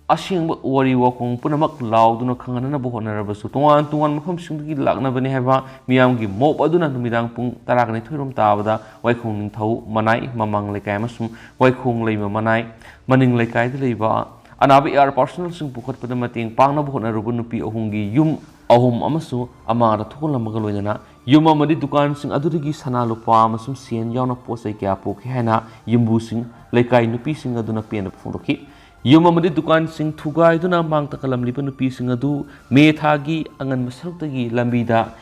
ꯑꯁꯦꯡꯕ ꯋꯥꯔꯤ ꯋꯥꯈꯣꯡ ꯄꯨꯝꯅꯃꯛ ꯂꯥꯎꯗꯨꯅ ꯈꯪꯍꯟꯅꯅꯕ ꯍꯣꯠꯅꯔꯕꯁꯨ, ꯇꯣꯉꯥꯟ ꯇꯣꯉꯥꯟꯕ ꯃꯐꯝꯁꯤꯡꯗꯒꯤ ꯂꯥꯛꯅꯕꯅꯤ ꯍꯥꯏꯕ ꯃꯤꯌꯥꯝꯒꯤ ꯃꯣꯞ ꯑꯗꯨꯅ ꯅꯨꯃꯤꯗꯥꯡ ꯄꯨꯡ ꯇꯔꯥꯒ ꯅꯤꯊꯣꯏ ꯔꯣꯝ ꯇꯥꯕꯗ ꯋꯥꯏꯈꯣꯡ ꯅꯤꯡꯊꯧ ꯃꯅꯥꯏ ꯃꯃꯥꯡ ꯂꯩꯀꯥꯏ ꯑꯃꯁꯨꯡ ꯋꯥꯏꯈꯣꯡ ꯂꯩꯃ ꯃꯅꯥꯏ ꯃꯅꯤꯡ ꯂꯩꯀꯥꯏꯗ ꯂꯩꯕ ꯑꯅꯥꯕ ꯑꯦꯌꯥꯔ ꯄꯥꯔꯁꯣꯅꯦꯜꯁꯤꯡ ꯄꯨꯈꯠꯄꯗ ꯃꯇꯦꯡ ꯄꯥꯡꯅꯕ ꯍꯣꯠꯅꯔꯨꯕ ꯅꯨꯄꯤ ꯑꯍꯨꯝꯒꯤ ꯌꯨꯝ ꯑꯍꯨꯝ ꯑꯃꯁꯨ ꯑꯃꯥꯡꯗ ꯊꯣꯛꯍꯜꯂꯝꯕꯒ ꯂꯣꯏꯅꯅ ꯌꯨꯝ ꯑꯃꯗꯤ ꯗꯨꯀꯥꯟꯁꯤꯡ ꯑꯗꯨꯗꯒꯤ ꯁꯅꯥ ꯂꯨꯄꯥ ꯑꯃꯁꯨꯡ ꯁꯦꯟ ꯌꯥꯎꯅ ꯄꯣꯠ ꯆꯩ ꯀꯌꯥ ꯄꯨꯈꯤ ꯍꯥꯏꯅ ꯌꯨꯝꯕꯨꯁꯤꯡ, ꯂꯩꯀꯥꯏ ꯅꯨꯄꯤꯁꯤꯡ ꯑꯗꯨꯅ ꯄꯦꯟꯗꯕ ꯐꯣꯡꯗꯣꯛꯈꯤ꯫ ꯌꯨꯝ ꯑꯃꯗꯤ ꯗꯨꯀꯥꯟꯁꯤꯡ ꯊꯨꯒꯥꯏꯗꯨꯅ ꯃꯥꯡ ꯇꯥꯛꯍꯜꯂꯝꯂꯤꯕ ꯅꯨꯄꯤꯁꯤꯡ ꯑꯗꯨ ꯃꯦ ꯊꯥꯒꯤ ꯑꯉꯟꯕ ꯁꯔꯨꯛꯇꯒꯤ ꯂꯝꯕꯤꯗ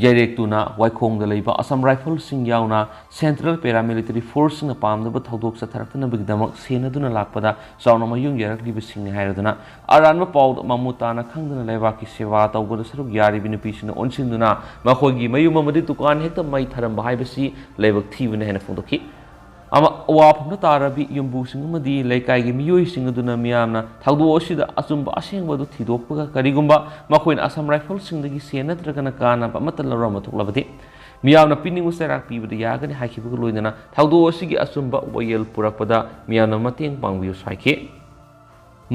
ꯌꯩꯔꯦꯛꯇꯨꯅ ꯋꯥꯏꯈꯣꯡꯗ ꯂꯩꯕ ꯑꯁꯥꯝ ꯔꯥꯏꯐꯜꯁꯤꯡ ꯌꯥꯎꯅ ꯁꯦꯟꯇ꯭ꯔꯦꯜ ꯄꯦꯔꯥꯃꯤꯂꯤꯇꯔꯤ ꯐꯣꯔꯁꯁꯤꯡꯅ ꯄꯥꯝꯗꯕ ꯊꯧꯗꯣꯛ ꯆꯠꯊꯔꯛꯇꯅꯕꯒꯤꯗꯃꯛ ꯁꯦꯟꯅꯗꯨꯅ ꯂꯥꯛꯄꯗ ꯆꯥꯎꯅ ꯃꯌꯨꯝ ꯌꯥꯔꯛꯂꯤꯕꯁꯤꯡꯅꯤ ꯍꯥꯏꯔꯗꯨꯅ ꯑꯔꯥꯟꯕ ꯄꯥꯎꯗ ꯃꯃꯨꯠ ꯇꯥꯅ ꯈꯪꯗꯅ ꯂꯩꯕꯥꯛꯀꯤ ꯁꯦꯕꯥ ꯇꯧꯕꯗ ꯁꯔꯨꯛ ꯌꯥꯔꯤꯕ ꯅꯨꯄꯤꯁꯤꯡꯅ ꯑꯣꯟꯁꯤꯟꯗꯨꯅ ꯃꯈꯣꯏꯒꯤ ꯃꯌꯨꯝ ꯑꯃꯗꯤ ꯗꯨꯀꯥꯟ ꯍꯦꯛꯇ ꯃꯩ ꯊꯥꯔꯝꯕ ꯍꯥꯏꯕꯁꯤ ꯂꯥꯏꯕꯛ ꯊꯤꯕꯅꯤ ꯍꯥꯏꯅ ꯐꯣꯡꯗꯣꯛꯈꯤ꯫ ꯑꯃ-, ꯑꯋꯥꯐꯝꯗ ꯇꯥꯔꯕꯤ ꯌꯨꯝꯕꯨꯁꯤꯡ ꯑꯃꯗꯤ ꯂꯩꯀꯥꯏꯒꯤ ꯃꯤꯑꯣꯏꯁꯤꯡ ꯑꯗꯨꯅ ꯃꯤꯌꯥꯝꯅ ꯊꯧꯗꯣꯛ ꯑꯁꯤꯗ ꯑꯆꯨꯝꯕ ꯑꯁꯦꯡꯕ ꯑꯗꯨ ꯊꯤꯗꯣꯛꯄꯒ, ꯀꯔꯤꯒꯨꯝꯕ ꯃꯈꯣꯏꯅ ꯑꯁꯥꯝ ꯔꯥꯏꯐꯜꯁꯤꯡꯗꯒꯤ ꯁꯦꯟ ꯅꯠꯇ꯭ꯔꯒꯅ ꯀꯥꯟꯅꯕ ꯑꯃꯠꯇ ꯂꯧꯔꯝꯕ ꯊꯣꯛꯂꯕꯗꯤ ꯃꯤꯌꯥꯝꯅ ꯄꯤꯅꯤꯡꯕ ꯆꯩꯔꯥꯛ ꯄꯤꯕꯗ ꯌꯥꯒꯅꯤ ꯍꯥꯏꯈꯤꯕꯒ ꯂꯣꯏꯅꯅ ꯊꯧꯗꯣꯛ ꯑꯁꯤꯒꯤ ꯑꯆꯨꯝꯕ ꯋꯥꯌꯦꯜ ꯄꯨꯔꯛꯄꯗ ꯃꯤꯌꯥꯝꯅ ꯃꯇꯦꯡ ꯄꯥꯡꯕꯤꯌꯨ ꯍꯥꯏꯈꯤ꯫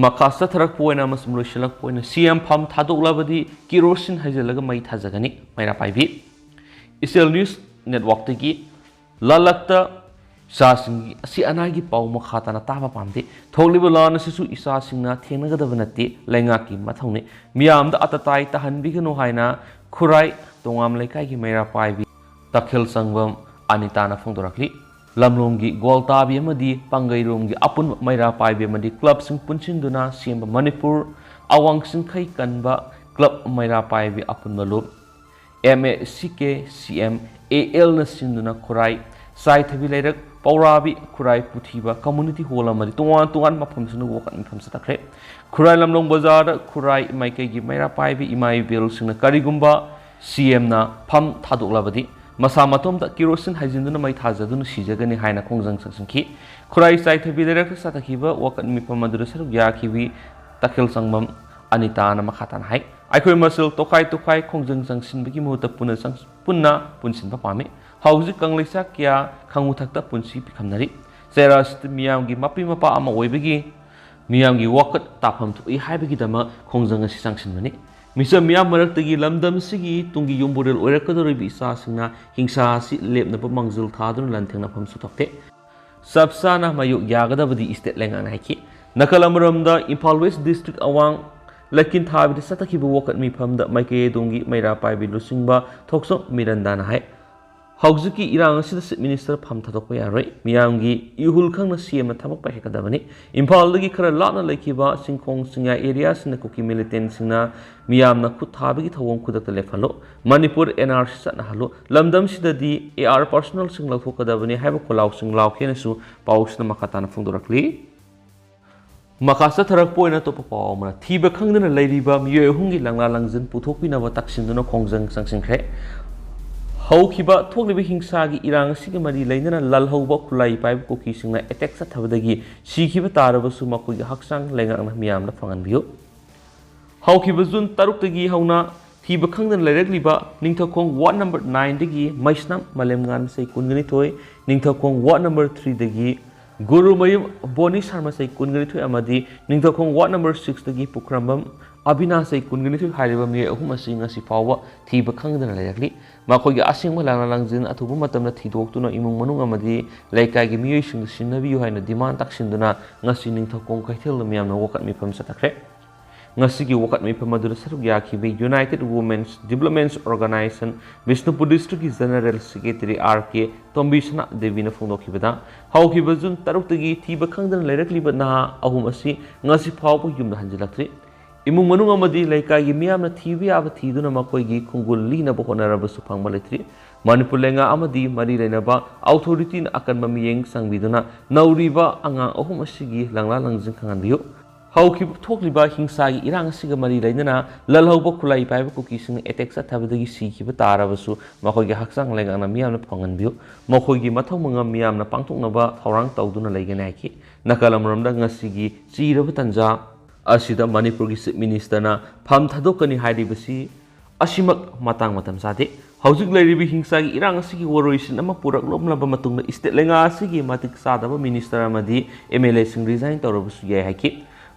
ꯃꯈꯥ ꯆꯠꯊꯔꯛꯄ ꯑꯣꯏꯅ ꯑꯃꯁꯨꯡ ꯂꯣꯏꯁꯤꯜꯂꯛꯄ ꯑꯣꯏꯅ ꯁꯤ ꯑꯦꯝ ꯐꯥꯝ ꯊꯥꯗꯣꯛꯂꯕꯗꯤ ꯀꯤꯔꯣꯁꯤꯟ ꯍꯩꯖꯤꯜꯂꯒ ꯃꯩ ꯊꯥꯖꯒꯅꯤ꯫ ꯃꯩꯔꯥ ꯄꯥꯏꯕꯤ꯫ ꯏꯆꯦꯜ ꯅ꯭ꯌꯨꯁ ꯅꯦꯠꯋꯥꯛꯇꯒꯤ ꯂꯥꯂꯛꯇ ꯏꯆꯥꯁꯤꯡꯒꯤ ꯑꯁꯤ ꯑꯅꯥꯒꯤ ꯄꯥꯎ ꯃꯈꯥ ꯇꯥꯅ ꯇꯥꯕ ꯄꯥꯝꯗꯦ꯫ ꯊꯣꯛꯂꯤꯕ ꯂꯥꯟ ꯑꯁꯤꯁꯨ ꯏꯆꯥꯁꯤꯡꯅ ꯊꯦꯡꯅꯒꯗꯕ ꯅꯠꯇꯦ, ꯂꯩꯉꯥꯛꯀꯤ ꯃꯊꯧꯅꯤ꯫ ꯃꯤꯌꯥꯝꯗ ꯑꯇꯇꯥꯏ ꯇꯥꯍꯟꯕꯤꯒꯅꯨ ꯍꯥꯏꯅ ꯈꯨꯔꯥꯏ ꯇꯣꯉꯥꯝ ꯂꯩꯀꯥꯏꯒꯤ ꯃꯩꯔꯥ ꯄꯥꯏꯕꯤ ꯇꯈꯦꯜ ꯁꯪꯕꯝ ꯑꯅꯤꯇꯥꯅ ꯐꯣꯡꯗꯣꯔꯛꯂꯤ꯫ ꯂꯝꯂꯣꯡꯒꯤ ꯒꯣꯜꯇꯥꯕꯤ ꯑꯃꯗꯤ ꯄꯥꯡꯒꯩꯔꯣꯝꯒꯤ ꯑꯄꯨꯟꯕ ꯃꯩꯔꯥ ꯄꯥꯏꯕꯤ ꯑꯃꯗꯤ ꯀ꯭ꯂꯕꯁꯤꯡ ꯄꯨꯟꯁꯤꯟꯗꯨꯅ ꯁꯦꯝꯕ ꯃꯅꯤꯄꯨꯔ ꯑꯋꯥꯡ ꯆꯤꯡꯈꯩ ꯀꯟꯕ ꯀ꯭ꯂꯕ ꯃꯩꯔꯥ ꯄꯥꯏꯕꯤ ꯑꯄꯨꯟꯕ ꯂꯨꯞ, ꯑꯦꯝ ꯑꯦ ꯁꯤ ꯀꯦ ꯁꯤ ꯑꯦꯝ ꯑꯦ ꯑꯦꯜꯅ ꯁꯤꯟꯗꯨꯅ ꯈꯨꯔꯥꯏ ꯆꯥꯏꯊꯕꯤ ꯂꯩꯔꯛ ꯄꯧꯔꯥꯕꯤ ꯈꯨꯔꯥꯏ ꯄꯨꯊꯤꯕ ꯀꯝꯃ꯭ꯌꯨꯅꯤꯇꯤ ꯍꯣꯜ ꯑꯃꯗꯤ ꯇꯣꯉꯥꯟ ꯇꯣꯉꯥꯟꯕ ꯃꯐꯝꯁꯤꯡꯗ ꯋꯥꯀꯠ ꯃꯤꯐꯝ ꯆꯠꯊꯈ꯭ꯔꯦ꯫ ꯈꯨꯔꯥꯏ ꯂꯝꯂꯣꯡ ꯕꯖꯥꯔꯗ ꯈꯨꯔꯥꯏ ꯃꯥꯏꯀꯩꯒꯤ ꯃꯩꯔꯥ ꯄꯥꯏꯕꯤ ꯏꯃꯥ ꯏꯕꯦꯜꯁꯤꯡꯅ ꯀꯔꯤꯒꯨꯝꯕ ꯁꯤ ꯑꯦꯝꯅ ꯐꯝ ꯊꯥꯗꯣꯛꯂꯕꯗꯤ ꯃꯁꯥ ꯃꯇꯣꯝꯇ ꯀꯦꯔꯣꯁꯤꯟ ꯍꯩꯖꯤꯟꯗꯨꯅ ꯃꯩ ꯊꯥꯖꯗꯨꯅ ꯁꯤꯖꯒꯅꯤ ꯍꯥꯏꯅ ꯈꯣꯡꯖꯪ ꯆꯪꯁꯤꯟꯈꯤ꯫ ꯈꯨꯔꯥꯏ ꯆꯥꯏꯊꯕꯤ ꯂꯩꯔꯛꯇ ꯆꯠꯊꯈꯤꯕ ꯋꯥꯀꯠ ꯃꯤꯐꯝ ꯑꯗꯨꯗ ꯁꯔꯨꯛ ꯌꯥꯈꯤꯕꯤ ꯇꯈꯦꯜ ꯁꯪꯕꯝ ꯑꯅꯤꯇꯥꯅ ꯃꯈꯥ ꯇꯥꯅ ꯍꯥꯏ, ꯑꯩꯈꯣꯏ ꯃꯁꯦꯜ ꯇꯣꯈꯥꯏ ꯇꯣꯈꯥꯏ ꯈꯣꯡꯖꯪ ꯆꯪꯁꯤꯟꯕꯒꯤ ꯃꯍꯨꯠꯇ ꯄꯨꯟꯅ ꯆꯪ-, ꯄꯨꯟꯅ ꯄꯨꯟꯁꯤꯟꯕ ꯄꯥꯝꯃꯤ꯫ ꯍꯧꯖꯤꯛ ꯀꯪꯂꯩꯁꯥ ꯀꯌꯥ ꯈꯪꯉꯨꯊꯛꯇ ꯄꯨꯟꯁꯤ ꯄꯤꯈꯝꯅꯔꯤ꯫ ꯆꯩꯔꯥꯁꯤꯗ ꯃꯤꯌꯥꯝꯒꯤ ꯃꯄꯤ ꯃꯄꯥ ꯑꯃ ꯑꯣꯏꯕꯒꯤ ꯃꯤꯌꯥꯝꯒꯤ ꯋꯥꯀꯠ ꯇꯥꯐꯝ ꯊꯣꯛꯏ ꯍꯥꯏꯕꯒꯤꯗꯃꯛ ꯈꯣꯡꯖꯪ ꯑꯁꯤ ꯆꯪꯁꯤꯟꯕꯅꯤ꯫ ꯃꯤꯆꯝ ꯃꯤꯌꯥꯝ ꯃꯔꯛꯇꯒꯤ ꯂꯝꯗꯝꯁꯤꯒꯤ ꯇꯨꯡꯒꯤ ꯌꯨꯝꯕꯨꯔꯦꯜ ꯑꯣꯏꯔꯛꯀꯗꯧꯔꯤꯕ ꯏꯆꯥꯁꯤꯡꯅ ꯍꯤꯡꯁꯥ ꯑꯁꯤ ꯂꯦꯞꯅꯕ ꯃꯥꯡꯖꯤꯜ ꯊꯥꯗꯨꯅ ꯂꯥꯟꯊꯦꯡꯅꯐꯝꯁꯨ ꯊꯣꯛꯇꯦ꯫ ꯆꯞ ꯆꯥꯅ ꯃꯥꯌꯣꯛ ꯌꯥꯒꯗꯕꯗꯤ ꯁ꯭ꯇꯦꯠ ꯂꯩꯉꯥꯛꯅ ꯍꯥꯏꯈꯤ꯫ ꯅꯥꯀꯜ ꯑꯃꯔꯣꯝꯗ ꯏꯝꯐꯥꯜ ꯋꯦꯁ ꯗꯤꯁꯇ꯭ꯔꯤꯛ ꯑꯋꯥꯡ ꯂꯩꯀꯤꯟꯊꯥꯕꯤꯗ ꯆꯠꯊꯈꯤꯕ ꯋꯥꯀꯠ ꯃꯤꯐꯝꯗ ꯃꯥꯏꯀꯩ ꯑꯗꯣꯝꯒꯤ ꯃꯩꯔꯥ ꯄꯥꯏꯕꯤ ꯂꯨꯆꯤꯡꯕ ꯊꯣꯛꯆꯣꯝ ꯃꯤꯔꯟꯗꯥꯅ ꯍꯥꯏ, ꯍꯧꯖꯤꯛꯀꯤ ꯏꯔꯥꯡ ꯑꯁꯤꯗ ꯆꯤꯐ ꯃꯤꯅꯤꯁꯇꯔ ꯐꯝ ꯊꯥꯗꯣꯛꯄ ꯌꯥꯔꯣꯏ꯫ ꯃꯤꯌꯥꯝꯒꯤ ꯏꯍꯨꯜ ꯈꯪꯅ ꯁꯤ ꯑꯦꯝꯅ ꯊꯕꯛ ꯄꯥꯏꯈꯠꯀꯗꯕꯅꯤ꯫ ꯏꯝꯐꯥꯜꯗꯒꯤ ꯈꯔ ꯂꯥꯞꯅ ꯂꯩꯈꯤꯕ ꯆꯤꯡꯈꯣꯡ ꯆꯤꯡꯌꯥ ꯑꯦꯔꯤꯌꯥꯁꯤꯡꯗ ꯀꯨꯀꯤ ꯃꯤꯂꯤꯇꯦꯟꯁꯤꯡꯅ ꯃꯤꯌꯥꯝꯅ ꯈꯨꯠ ꯊꯥꯕꯒꯤ ꯊꯧꯑꯣꯡ ꯈꯨꯗꯛꯇ ꯂꯦꯞꯍꯜꯂꯨ꯫ Manipur and R C ꯆꯠꯅꯍꯜꯂꯨ꯫ ꯂꯝꯗꯝꯁꯤꯗꯗꯤ A R ꯄꯥꯔꯁꯣꯅꯦꯜꯁꯤꯡ ꯂꯧꯊꯣꯛꯀꯗꯕꯅꯤ ꯍꯥꯏꯕ ꯈꯣꯜꯂꯥꯎꯁꯤꯡ ꯂꯥꯎꯈꯤ ꯍꯥꯏꯅꯁꯨ ꯄꯥꯎꯁꯤꯅ ꯃꯈꯥ ꯇꯥꯅ ꯐꯣꯡꯗꯣꯔꯛꯂꯤ꯫ ꯃꯈꯥ ꯆꯠꯊꯔꯛꯄ ꯑꯣꯏꯅ ꯑꯇꯣꯞꯄ ꯄꯥꯎ ꯑꯃꯅ, ꯊꯤꯕ ꯈꯪꯗꯅ ꯂꯩꯔꯤꯕ ꯃꯤꯑꯣꯏ ꯑꯍꯨꯝꯒꯤ ꯂꯪꯂꯥ ꯂꯪꯖꯤꯟ ꯄꯨꯊꯣꯛꯄꯤꯅꯕ ꯇꯛꯁꯤꯟꯗꯨꯅ ꯈꯣꯡꯖꯪ ꯆꯪꯁꯤꯟꯈ꯭ꯔꯦ꯫ ꯍꯧꯈꯤꯕ ꯊꯣꯛꯂꯤꯕ ꯍꯤꯡꯁꯥꯒꯤ ꯏꯔꯥꯡ ꯑꯁꯤꯒ ꯃꯔꯤ ꯂꯩꯅꯅ ꯂꯥꯜꯍꯧꯕ ꯈꯨꯠꯂꯥꯏ ꯄꯥꯏꯕ ꯀꯨꯀꯤꯁꯤꯡꯅ ꯑꯦꯇꯦꯛ ꯆꯠꯊꯕꯗꯒꯤ ꯁꯤꯈꯤꯕ ꯇꯥꯔꯕꯁꯨ ꯃꯈꯣꯏꯒꯤ ꯍꯛꯆꯥꯡ ꯂꯩꯉꯥꯛꯅ ꯃꯤꯌꯥꯝꯗ ꯐꯪꯍꯟꯕꯤꯌꯨ꯫ ꯍꯧꯈꯤꯕ ꯖꯨꯟ ꯇꯔꯨꯛꯇꯒꯤ ꯍꯧꯅ ꯊꯤꯕ ꯈꯪꯗꯅ ꯂꯩꯔꯛꯂꯤꯕ ꯅꯤꯡꯊꯧꯈꯣꯡ ꯋꯥꯔꯗ ꯅꯝꯕꯔ ꯅꯥꯏꯟꯗꯒꯤ ꯃꯩꯁꯅꯥꯝ ꯃꯥꯂꯦꯝꯉꯥꯟꯕ ꯆꯍꯤ ꯀꯨꯟꯒ ꯅꯤꯊꯣꯏ, ꯅꯤꯡꯊꯧꯈꯣꯡ ꯋꯥꯔꯗ ꯅꯝꯕꯔ ꯊ꯭ꯔꯤꯗꯒꯤ ꯒꯨꯔꯨꯃꯌꯨꯝ ꯕꯣꯅꯤ ꯁꯔꯃ ꯆꯍꯤ ꯀꯨꯟꯒ ꯅꯤꯊꯣꯏ ꯑꯃꯗꯤ ꯅꯤꯡꯊꯧꯈꯣꯡ ꯋꯥꯔꯗ ꯅꯝꯕꯔ ꯁꯤꯛꯁꯇꯒꯤ ꯄꯨꯈ꯭ꯔꯝꯕꯝ ꯑꯕꯤꯅꯥꯁ ꯆꯍꯤ ꯀꯨꯟꯒ ꯅꯤꯊꯣꯏ ꯍꯥꯏꯔꯤꯕ ꯃꯤꯑꯣꯏ ꯑꯍꯨꯝ ꯑꯁꯤ ꯉꯁꯤ ꯐꯥꯎꯕ ꯊꯤꯕ ꯈꯪꯗꯅ ꯂꯩꯔꯛꯂꯤ꯫ ꯃꯈꯣꯏꯒꯤ ꯑꯁꯦꯡꯕ ꯂꯪꯂꯥ ꯂꯪꯖꯤꯟ ꯑꯊꯨꯕ ꯃꯇꯝꯗ ꯊꯤꯗꯣꯛꯇꯨꯅ ꯏꯃꯨꯡ ꯃꯅꯨꯡ ꯑꯃꯗꯤ ꯂꯩꯀꯥꯏꯒꯤ ꯃꯤꯑꯣꯏꯁꯤꯡꯗ ꯁꯤꯟꯅꯕꯤꯌꯨ ꯍꯥꯏꯅ ꯗꯤꯃꯥꯟ ꯇꯥꯛꯁꯤꯟꯗꯨꯅ ꯉꯁꯤ ꯅꯤꯡꯊꯧꯈꯣꯡ ꯀꯩꯊꯦꯜꯗ ꯃꯤꯌꯥꯝꯅ ꯋꯥꯀꯠ ꯃꯤꯐꯝ ꯆꯠꯊꯈ꯭ꯔꯦ꯫ ꯉꯁꯤꯒꯤ ꯋꯥꯀꯠ ꯃꯤꯐꯝ ꯑꯗꯨꯗ ꯁꯔꯨꯛ ꯌꯥꯈꯤꯕ United Women's Development Organization Bishnupur ꯗꯤꯁꯇ꯭ꯔꯤꯛꯀꯤ ꯖꯦꯅꯔꯦꯜ ꯁꯦꯀ꯭ꯔꯦꯇꯔꯤ ꯑꯥꯔ ꯀꯦ ꯇꯣꯝꯕꯤꯁꯅꯥ ꯗꯦꯕꯤꯅ ꯐꯣꯡꯗꯣꯛꯈꯤꯕꯗ, ꯍꯧꯈꯤꯕ ꯖꯨꯟ ꯇꯔꯨꯛꯇꯒꯤ ꯊꯤꯕ ꯈꯪꯗꯅ ꯂꯩꯔꯛꯂꯤꯕ ꯅꯍꯥ ꯑꯍꯨꯝ ꯑꯁꯤ ꯉꯁꯤ ꯐꯥꯎꯕ ꯌꯨꯝꯗ ꯍꯟꯖꯤꯜꯂꯛꯇ꯭ꯔꯤ꯫ ꯏꯃꯨꯡ ꯃꯅꯨꯡ ꯑꯃꯗꯤ ꯂꯩꯀꯥꯏꯒꯤ ꯃꯤꯌꯥꯝꯅ ꯊꯤꯕ ꯌꯥꯕ ꯊꯤꯗꯨꯅ ꯃꯈꯣꯏꯒꯤ ꯈꯣꯡꯒꯨꯜ ꯂꯤꯅꯕ ꯍꯣꯠꯅꯔꯕꯁꯨ ꯐꯪꯕ ꯂꯩꯇ꯭ꯔꯤ꯫ ꯃꯅꯤꯄꯨꯔ ꯂꯩꯉꯥꯛ ꯑꯃꯗꯤ ꯃꯔꯤ ꯂꯩꯅꯕ ꯑꯣꯊꯣꯔꯤꯇꯤꯅ ꯑꯀꯟꯕ ꯃꯤꯠꯌꯦꯡ ꯆꯪꯕꯤꯗꯨꯅ ꯅꯧꯔꯤꯕ ꯑꯉꯥꯡ ꯑꯍꯨꯝ ꯑꯁꯤꯒꯤ ꯂꯪꯂꯥ ꯂꯪꯖꯤꯟ ꯈꯪꯍꯟꯕꯤꯌꯨ꯫ ꯍꯧꯈꯤꯕ ꯊꯣꯛꯂꯤꯕ ꯍꯤꯡꯁꯥꯒꯤ ꯏꯔꯥꯡ ꯑꯁꯤꯒ ꯃꯔꯤ ꯂꯩꯅꯅ ꯂꯜꯍꯧꯕ ꯈꯨꯠꯂꯥꯏ ꯄꯥꯏꯕ ꯀꯨꯀꯤꯁꯤꯡꯅ ꯑꯦꯇꯦꯛ ꯆꯠꯊꯕꯗꯒꯤ ꯁꯤꯈꯤꯕ ꯇꯥꯔꯕꯁꯨ ꯃꯈꯣꯏꯒꯤ ꯍꯛꯆꯥꯡ ꯂꯩꯉꯥꯛꯅ ꯃꯤꯌꯥꯝꯅ ꯐꯪꯍꯟꯕꯤꯌꯨ꯫ ꯃꯈꯣꯏꯒꯤ ꯃꯊꯧ ꯃꯉꯝ ꯃꯤꯌꯥꯝꯅ ꯄꯥꯡꯊꯣꯛꯅꯕ ꯊꯧꯔꯥꯡ ꯇꯧꯗꯨꯅ ꯂꯩꯒꯅꯤ ꯍꯥꯏꯈꯤ꯫ ꯅꯥꯀꯜ ꯑꯃꯔꯣꯝꯗ ꯉꯁꯤꯒꯤ ꯆꯤꯔꯕ ꯇꯥꯟꯖꯥ ꯑꯁꯤꯗ ꯃꯅꯤꯄꯨꯔꯒꯤ ꯆꯤꯐ ꯃꯤꯅꯤꯁꯇꯔꯅ ꯐꯝ ꯊꯥꯗꯣꯛꯀꯅꯤ ꯍꯥꯏꯔꯤꯕꯁꯤ ꯑꯁꯤꯃꯛ ꯃꯇꯥꯡ ꯃꯇꯝ ꯆꯥꯗꯦ꯫ ꯍꯧꯖꯤꯛ ꯂꯩꯔꯤꯕ ꯍꯤꯡꯁꯥꯒꯤ ꯏꯔꯥꯡ ꯑꯁꯤꯒꯤ ꯋꯥꯔꯣꯏꯁꯤꯟ ꯑꯃ ꯄꯨꯔꯛꯂꯝꯂꯕ ꯃꯇꯨꯡꯗ ꯏꯁꯇꯦꯠ ꯂꯩꯉꯥꯛ ꯑꯁꯤꯒꯤ ꯃꯇꯤꯛ ꯆꯥꯗꯕ ꯃꯤꯅꯤꯁꯇꯔ ꯑꯃꯗꯤ ꯑꯦꯝ ꯑꯦꯜ ꯑꯦꯁꯤꯡ ꯔꯤꯖꯥꯏꯟ ꯇꯧꯔꯕꯁꯨ ꯌꯥꯏ ꯍꯥꯏꯈꯤ꯫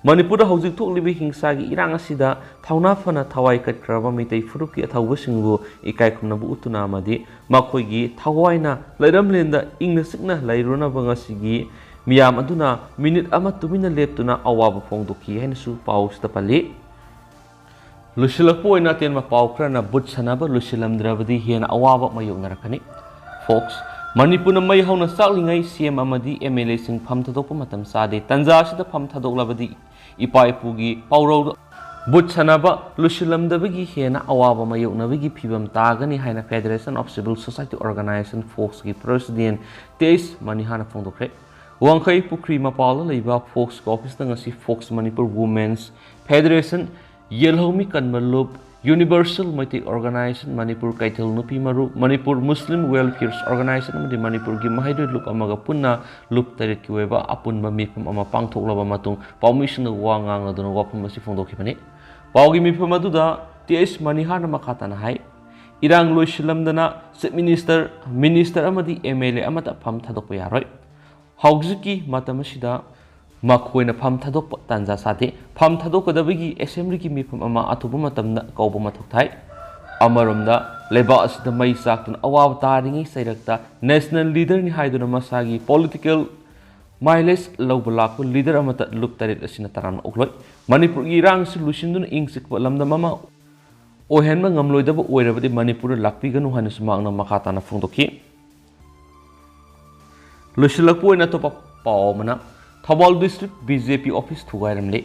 ꯃꯅꯤꯄꯨꯔꯗ ꯍꯧꯖꯤꯛ ꯊꯣꯛꯂꯤꯕ ꯍꯤꯡꯁꯥꯒꯤ ꯏꯔꯥꯡ ꯑꯁꯤꯗ ꯊꯧꯅꯥ ꯐꯅ ꯊꯋꯥꯏ ꯀꯠꯈ꯭ꯔꯕ ꯃꯤꯇꯩ ꯐꯨꯔꯨꯞꯀꯤ ꯑꯊꯧꯕꯁꯤꯡꯕꯨ ꯏꯀꯥꯏ ꯈꯨꯝꯅꯕ ꯎꯠꯇꯨꯅ ꯑꯃꯗꯤ ꯃꯈꯣꯏꯒꯤ ꯊꯋꯥꯏꯅ ꯂꯩꯔꯝꯂꯦꯟꯗ ꯏꯪꯅ ꯆꯤꯛꯅ ꯂꯩꯔꯨꯅꯕ ꯉꯁꯤꯒꯤ ꯃꯤꯌꯥꯝ ꯑꯗꯨꯅ ꯃꯤꯅꯤꯠ ꯑꯃ ꯇꯨꯃꯤꯟꯅ ꯂꯦꯞꯇꯨꯅ ꯑꯋꯥꯕ ꯐꯣꯡꯗꯣꯛꯈꯤ ꯍꯥꯏꯅꯁꯨ ꯄꯥꯎꯁꯤꯗ ꯄꯜꯂꯤ꯫ ꯂꯣꯏꯁꯤꯜꯂꯛꯄ ꯑꯣꯏꯅ ꯑꯇꯦꯟꯕ ꯄꯥꯎ ꯈꯔꯅ ꯕꯨꯠ ꯁꯥꯟꯅꯕ ꯂꯣꯏꯁꯤꯜꯂꯝꯗ꯭ꯔꯕꯗꯤ ꯍꯦꯟꯅ ꯑꯋꯥꯕ ꯃꯥꯌꯣꯛꯅꯔꯛꯀꯅꯤ꯫ ꯐꯣꯛꯁ, ꯃꯅꯤꯄꯨꯔꯅ ꯃꯩ ꯍꯧꯅ ꯆꯥꯛꯂꯤꯉꯩ ꯁꯤ ꯑꯦꯝ ꯑꯃꯗꯤ ꯑꯦꯝ ꯑꯦꯜ ꯑꯦꯁꯤꯡ ꯐꯝ ꯊꯥꯗꯣꯛꯄ ꯃꯇꯝ ꯆꯥꯗꯦ꯫ ꯇꯥꯟꯖꯥ ꯑꯁꯤꯗ ꯐꯝ ꯊꯥꯗꯣꯛꯂꯕꯗꯤ ꯏꯄꯥ ꯏꯄꯨꯒꯤ ꯄꯥꯎꯔꯧꯗ ꯕꯨꯠ ꯁꯥꯟꯅꯕ ꯂꯣꯏꯁꯤꯜꯂꯝꯗꯕꯒꯤ ꯍꯦꯟꯅ ꯑꯋꯥꯕ ꯃꯥꯌꯣꯛꯅꯕꯒꯤ ꯐꯤꯕꯝ ꯇꯥꯒꯅꯤ ꯍꯥꯏꯅ Federation of Civil Society Organization, ꯐꯣꯛꯁꯀꯤ ꯄ꯭ꯔꯁꯤꯗꯦꯟ ꯇꯦꯖ ꯃꯅꯤꯍꯥꯅ ꯐꯣꯡꯗꯣꯛꯈ꯭ꯔꯦ꯫ ꯋꯥꯡꯈꯩ ꯄꯨꯈ꯭ꯔꯤ ꯃꯄꯥꯜꯗ ꯂꯩꯕ ꯐꯣꯛꯁꯀꯤ ꯑꯣꯐꯤꯁꯇ ꯉꯁꯤ ꯐꯣꯛꯁ ꯃꯅꯤꯄꯨꯔ ꯋꯨꯃꯦꯟꯁ ꯐꯦꯗꯔꯦꯁꯟ, ꯌꯦꯜꯍꯧꯃꯤ ꯀꯟꯕ ꯂꯨꯞ, ꯌꯨꯅꯤꯚꯔꯁꯦꯜ ꯃꯩꯇꯩ ꯑꯣꯔꯒꯅꯥꯏꯖꯦꯁꯟ ꯃꯅꯤꯄꯨꯔ, ꯀꯩꯊꯦꯜ ꯅꯨꯄꯤ ꯃꯔꯨꯞ, ꯃꯅꯤꯄꯨꯔ ꯃꯨꯁꯂꯤꯝ ꯋꯦꯜꯐꯤꯌꯔꯁ ꯑꯣꯔꯒꯅꯥꯏꯖꯦꯁꯟ ꯑꯃꯗꯤ ꯃꯅꯤꯄꯨꯔꯒꯤ ꯃꯍꯩꯔꯣꯏ ꯂꯨꯞ ꯑꯃꯒ ꯄꯨꯟꯅ ꯂꯨꯞ ꯇꯔꯦꯠꯀꯤ ꯑꯣꯏꯕ ꯑꯄꯨꯟꯕ ꯃꯤꯐꯝ ꯑꯃ ꯄꯥꯡꯊꯣꯛꯂꯕ ꯃꯇꯨꯡ ꯄꯥꯎꯃꯤꯁꯤꯡꯅ ꯋꯥ ꯉꯥꯡꯅꯗꯨꯅ ꯋꯥꯐꯝ ꯑꯁꯤ ꯐꯣꯡꯗꯣꯛꯈꯤꯕꯅꯤ꯫ ꯄꯥꯎꯒꯤ ꯃꯤꯐꯝ ꯑꯗꯨꯗ ꯇꯤ ꯑꯦꯁ ꯃꯅꯤꯍꯥꯔꯅ ꯃꯈꯥ ꯇꯥꯅ ꯍꯥꯏ, ꯏꯔꯥꯡ ꯂꯣꯏꯁꯤꯜꯂꯝꯗꯅ ꯆꯤꯐ ꯃꯤꯅꯤꯁꯇꯔ, ꯃꯤꯅꯤꯁꯇꯔ ꯑꯃꯗꯤ ꯑꯦꯝ ꯑꯦꯜ ꯑꯦ ꯑꯃꯠꯇ ꯐꯝ ꯊꯥꯗꯣꯛꯄ ꯌꯥꯔꯣꯏ꯫ ꯍꯧꯖꯤꯛꯀꯤ ꯃꯇꯝ ꯑꯁꯤꯗ ꯃꯈꯣꯏꯅ ꯐꯝ ꯊꯥꯗꯣꯛꯄ ꯇꯥꯟꯖꯥ ꯆꯥꯗꯦ꯫ ꯐꯝ ꯊꯥꯗꯣꯛꯀꯗꯕꯒꯤ ꯑꯦꯁꯦꯝꯕ꯭ꯂꯤꯒꯤ ꯃꯤꯐꯝ ꯑꯃ ꯑꯊꯨꯕ ꯃꯇꯝꯗ ꯀꯧꯕ ꯃꯊꯧ ꯇꯥꯏ꯫ ꯑꯃꯔꯣꯝꯗ ꯂꯩꯕꯥꯛ ꯑꯁꯤꯗ ꯃꯩ ꯆꯥꯛꯇꯨꯅ ꯑꯋꯥꯕ ꯇꯥꯔꯤꯉꯩ ꯆꯩꯔꯛꯇ ꯅꯦꯁꯅꯦꯜ ꯂꯤꯗꯔꯅꯤ ꯍꯥꯏꯗꯨꯅ ꯃꯁꯥꯒꯤ ꯄꯣꯂꯤꯇꯤꯀꯦꯜ ꯃꯥꯏꯂꯦꯖ ꯂꯧꯕ ꯂꯥꯛꯄ ꯂꯤꯗꯔ ꯑꯃꯠꯇ ꯂꯨꯞ ꯇꯔꯦꯠ ꯑꯁꯤꯅ ꯇꯔꯥꯝꯅ ꯑꯣꯛꯂꯣꯏ꯫ ꯃꯅꯤꯄꯨꯔꯒꯤ ꯏꯔꯥꯡ ꯑꯁꯤ ꯂꯣꯏꯁꯤꯟꯗꯨꯅ ꯏꯪ ꯆꯤꯛꯄ ꯂꯝꯗꯝ ꯑꯃ ꯑꯣꯏꯍꯟꯕ ꯉꯝꯂꯣꯏꯗꯕ ꯑꯣꯏꯔꯕꯗꯤ ꯃꯅꯤꯄꯨꯔꯗ ꯂꯥꯛꯄꯤꯒꯅꯨ ꯍꯥꯏꯅꯁꯨ ꯃꯍꯥꯛꯅ ꯃꯈꯥ ꯇꯥꯅ ꯐꯣꯡꯗꯣꯛꯈꯤ꯫ ꯂꯣꯏꯁꯤꯜꯂꯛꯄ ꯑꯣꯏꯅ ꯑꯇꯣꯞꯄ ꯄꯥꯎ ꯑꯃꯅ, Thoubal district B J P office ꯊꯨꯒꯥꯏꯔꯝꯂꯦ꯫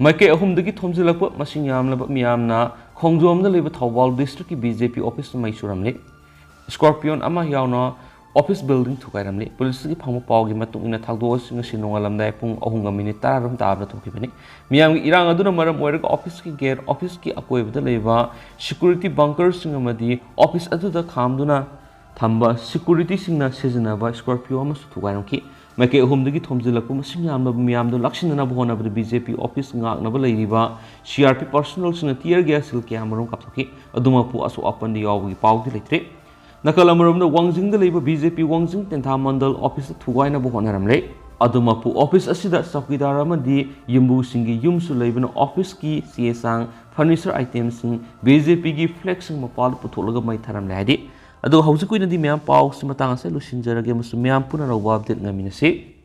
ꯃꯥꯏꯀꯩ ꯑꯍꯨꯝꯗꯒꯤ ꯊꯣꯝꯖꯤꯜꯂꯛꯄ ꯃꯁꯤꯡ ꯌꯥꯝꯂꯕ ꯃꯤꯌꯥꯝꯅ ꯈꯣꯡꯖꯣꯝꯗ ꯂꯩꯕ ꯊꯧꯕꯥꯜ ꯗꯤꯁꯇ꯭ꯔꯤꯛꯀꯤ ꯕꯤ ꯖꯦ ꯄꯤ ꯑꯣꯐꯤꯁꯇ ꯃꯩ ꯆꯨꯔꯝꯂꯦ꯫ ꯁ꯭ꯀꯣꯔꯄꯤꯌꯣꯟ ꯑꯃ ꯌꯥꯎꯅ ꯑꯣꯐꯤꯁ ꯕꯤꯜꯗꯤꯡ ꯊꯨꯒꯥꯏꯔꯝꯂꯤ꯫ ꯄꯨꯂꯤꯁꯀꯤ ꯐꯪꯕ ꯄꯥꯎꯒꯤ ꯃꯇꯨꯡ ꯏꯟꯅ ꯊꯧꯗꯣꯛ ꯑꯁꯤ ꯉꯁꯤ ꯅꯣꯡꯉꯥꯜꯂꯝꯗꯥꯏ ꯄꯨꯡ ꯑꯍꯨꯝꯒ ꯃꯤꯅꯤꯠ ꯇꯔꯥꯔꯣꯝ ꯇꯥꯕꯗ ꯊꯣꯛꯈꯤꯕꯅꯤ꯫ ꯃꯤꯌꯥꯝꯒꯤ ꯏꯔꯥꯡ ꯑꯗꯨꯅ ꯃꯔꯝ ꯑꯣꯏꯔꯒ ꯑꯣꯐꯤꯁꯀꯤ ꯒꯦꯠ, ꯑꯣꯐꯤꯁꯀꯤ ꯑꯀꯣꯏꯕꯗ ꯂꯩꯕ ꯁꯦꯀ꯭ꯌꯨꯔꯤꯇꯤ ꯕꯪꯀꯔꯁꯤꯡ ꯑꯃꯗꯤ ꯑꯣꯐꯤꯁ ꯑꯗꯨꯗ ꯈꯥꯝꯗꯨꯅ ꯊꯝꯕ ꯁꯦꯀ꯭ꯌꯨꯔꯤꯇꯤꯁꯤꯡꯅ ꯁꯤꯖꯤꯟꯅꯕ ꯁ꯭ꯀꯣꯔꯄꯤꯌꯣ ꯑꯃꯁꯨ ꯊꯨꯒꯥꯏꯔꯝꯈꯤ꯫ ꯃꯥꯏꯀꯩ ꯑꯍꯨꯝꯗꯒꯤ ꯊꯣꯝꯖꯤꯜꯂꯛꯄ ꯃꯁꯤꯡ ꯌꯥꯝꯂꯕ ꯃꯤꯌꯥꯝꯗꯨ ꯂꯥꯛꯁꯤꯟꯅꯅꯕ ꯍꯣꯠꯅꯕꯗ ꯕꯤ ꯖꯦ ꯄꯤ ꯑꯣꯐꯤꯁ ꯉꯥꯛꯅꯕ ꯂꯩꯔꯤꯕ ꯁꯤ ꯑꯥꯔ ꯄꯤ ꯄꯥꯔꯁꯣꯅꯦꯜꯁꯤꯡꯅ ꯇꯤꯌꯔ ꯒ꯭ꯌꯥꯁ ꯁꯦꯜ ꯀꯌꯥ ꯃꯔꯨꯝ ꯀꯥꯞꯊꯣꯛꯈꯤ꯫ ꯑꯗꯨꯃꯛꯄꯨ ꯑꯁꯣꯛ ꯑꯄꯟꯗ ꯌꯥꯎꯕꯒꯤ ꯄꯥꯎꯗꯤ ꯂꯩꯇ꯭ꯔꯤ꯫ ꯅꯥꯀꯜ ꯑꯃꯔꯣꯝꯗ ꯋꯥꯡꯖꯤꯡꯗ ꯂꯩꯕ ꯕꯤ ꯖꯦ ꯄꯤ ꯋꯥꯡꯖꯤꯡ ꯇꯦꯟꯊꯥ ꯃꯟꯗꯜ ꯑꯣꯐꯤꯁꯇ ꯊꯨꯒꯥꯏꯅꯕ ꯍꯣꯠꯅꯔꯝꯂꯦ꯫ ꯑꯗꯨꯃꯛꯄꯨ ꯑꯣꯐꯤꯁ ꯑꯁꯤꯗ ꯆꯧꯀꯤꯗꯥꯔ ꯑꯃꯗꯤ ꯌꯨꯝꯕꯨꯁꯤꯡꯒꯤ ꯌꯨꯝꯁꯨ ꯂꯩꯕꯅ ꯑꯣꯐꯤꯁꯀꯤ ꯆꯦ ꯆꯥꯡ, ꯐꯔꯅꯤꯆꯔ ꯑꯥꯏꯇꯦꯝꯁꯤꯡ, ꯕꯤ ꯖꯦ ꯄꯤꯒꯤ ꯐ꯭ꯂꯦꯛꯁꯤꯡ ꯃꯄꯥꯜꯗ ꯄꯨꯊꯣꯛꯂꯒ ꯃꯩ ꯊꯥꯔꯝꯂꯦ ꯍꯥꯏꯗꯤ꯫ ꯑꯗꯨꯒ ꯍꯧꯖꯤꯛꯀꯤ ꯑꯣꯏꯅꯗꯤ ꯃꯌꯥꯝ ꯄꯥꯎꯁꯤ ꯃꯇꯥꯡ ꯑꯁꯤꯗ ꯂꯣꯏꯁꯤꯟꯖꯔꯒꯦ ꯑꯃꯁꯨꯡ ꯃꯌꯥꯝ ꯄꯨꯟꯅ ꯑꯅꯧꯕ ꯑꯞꯗꯦꯠ ꯉꯥꯏꯃꯤꯟꯅꯁꯤ꯫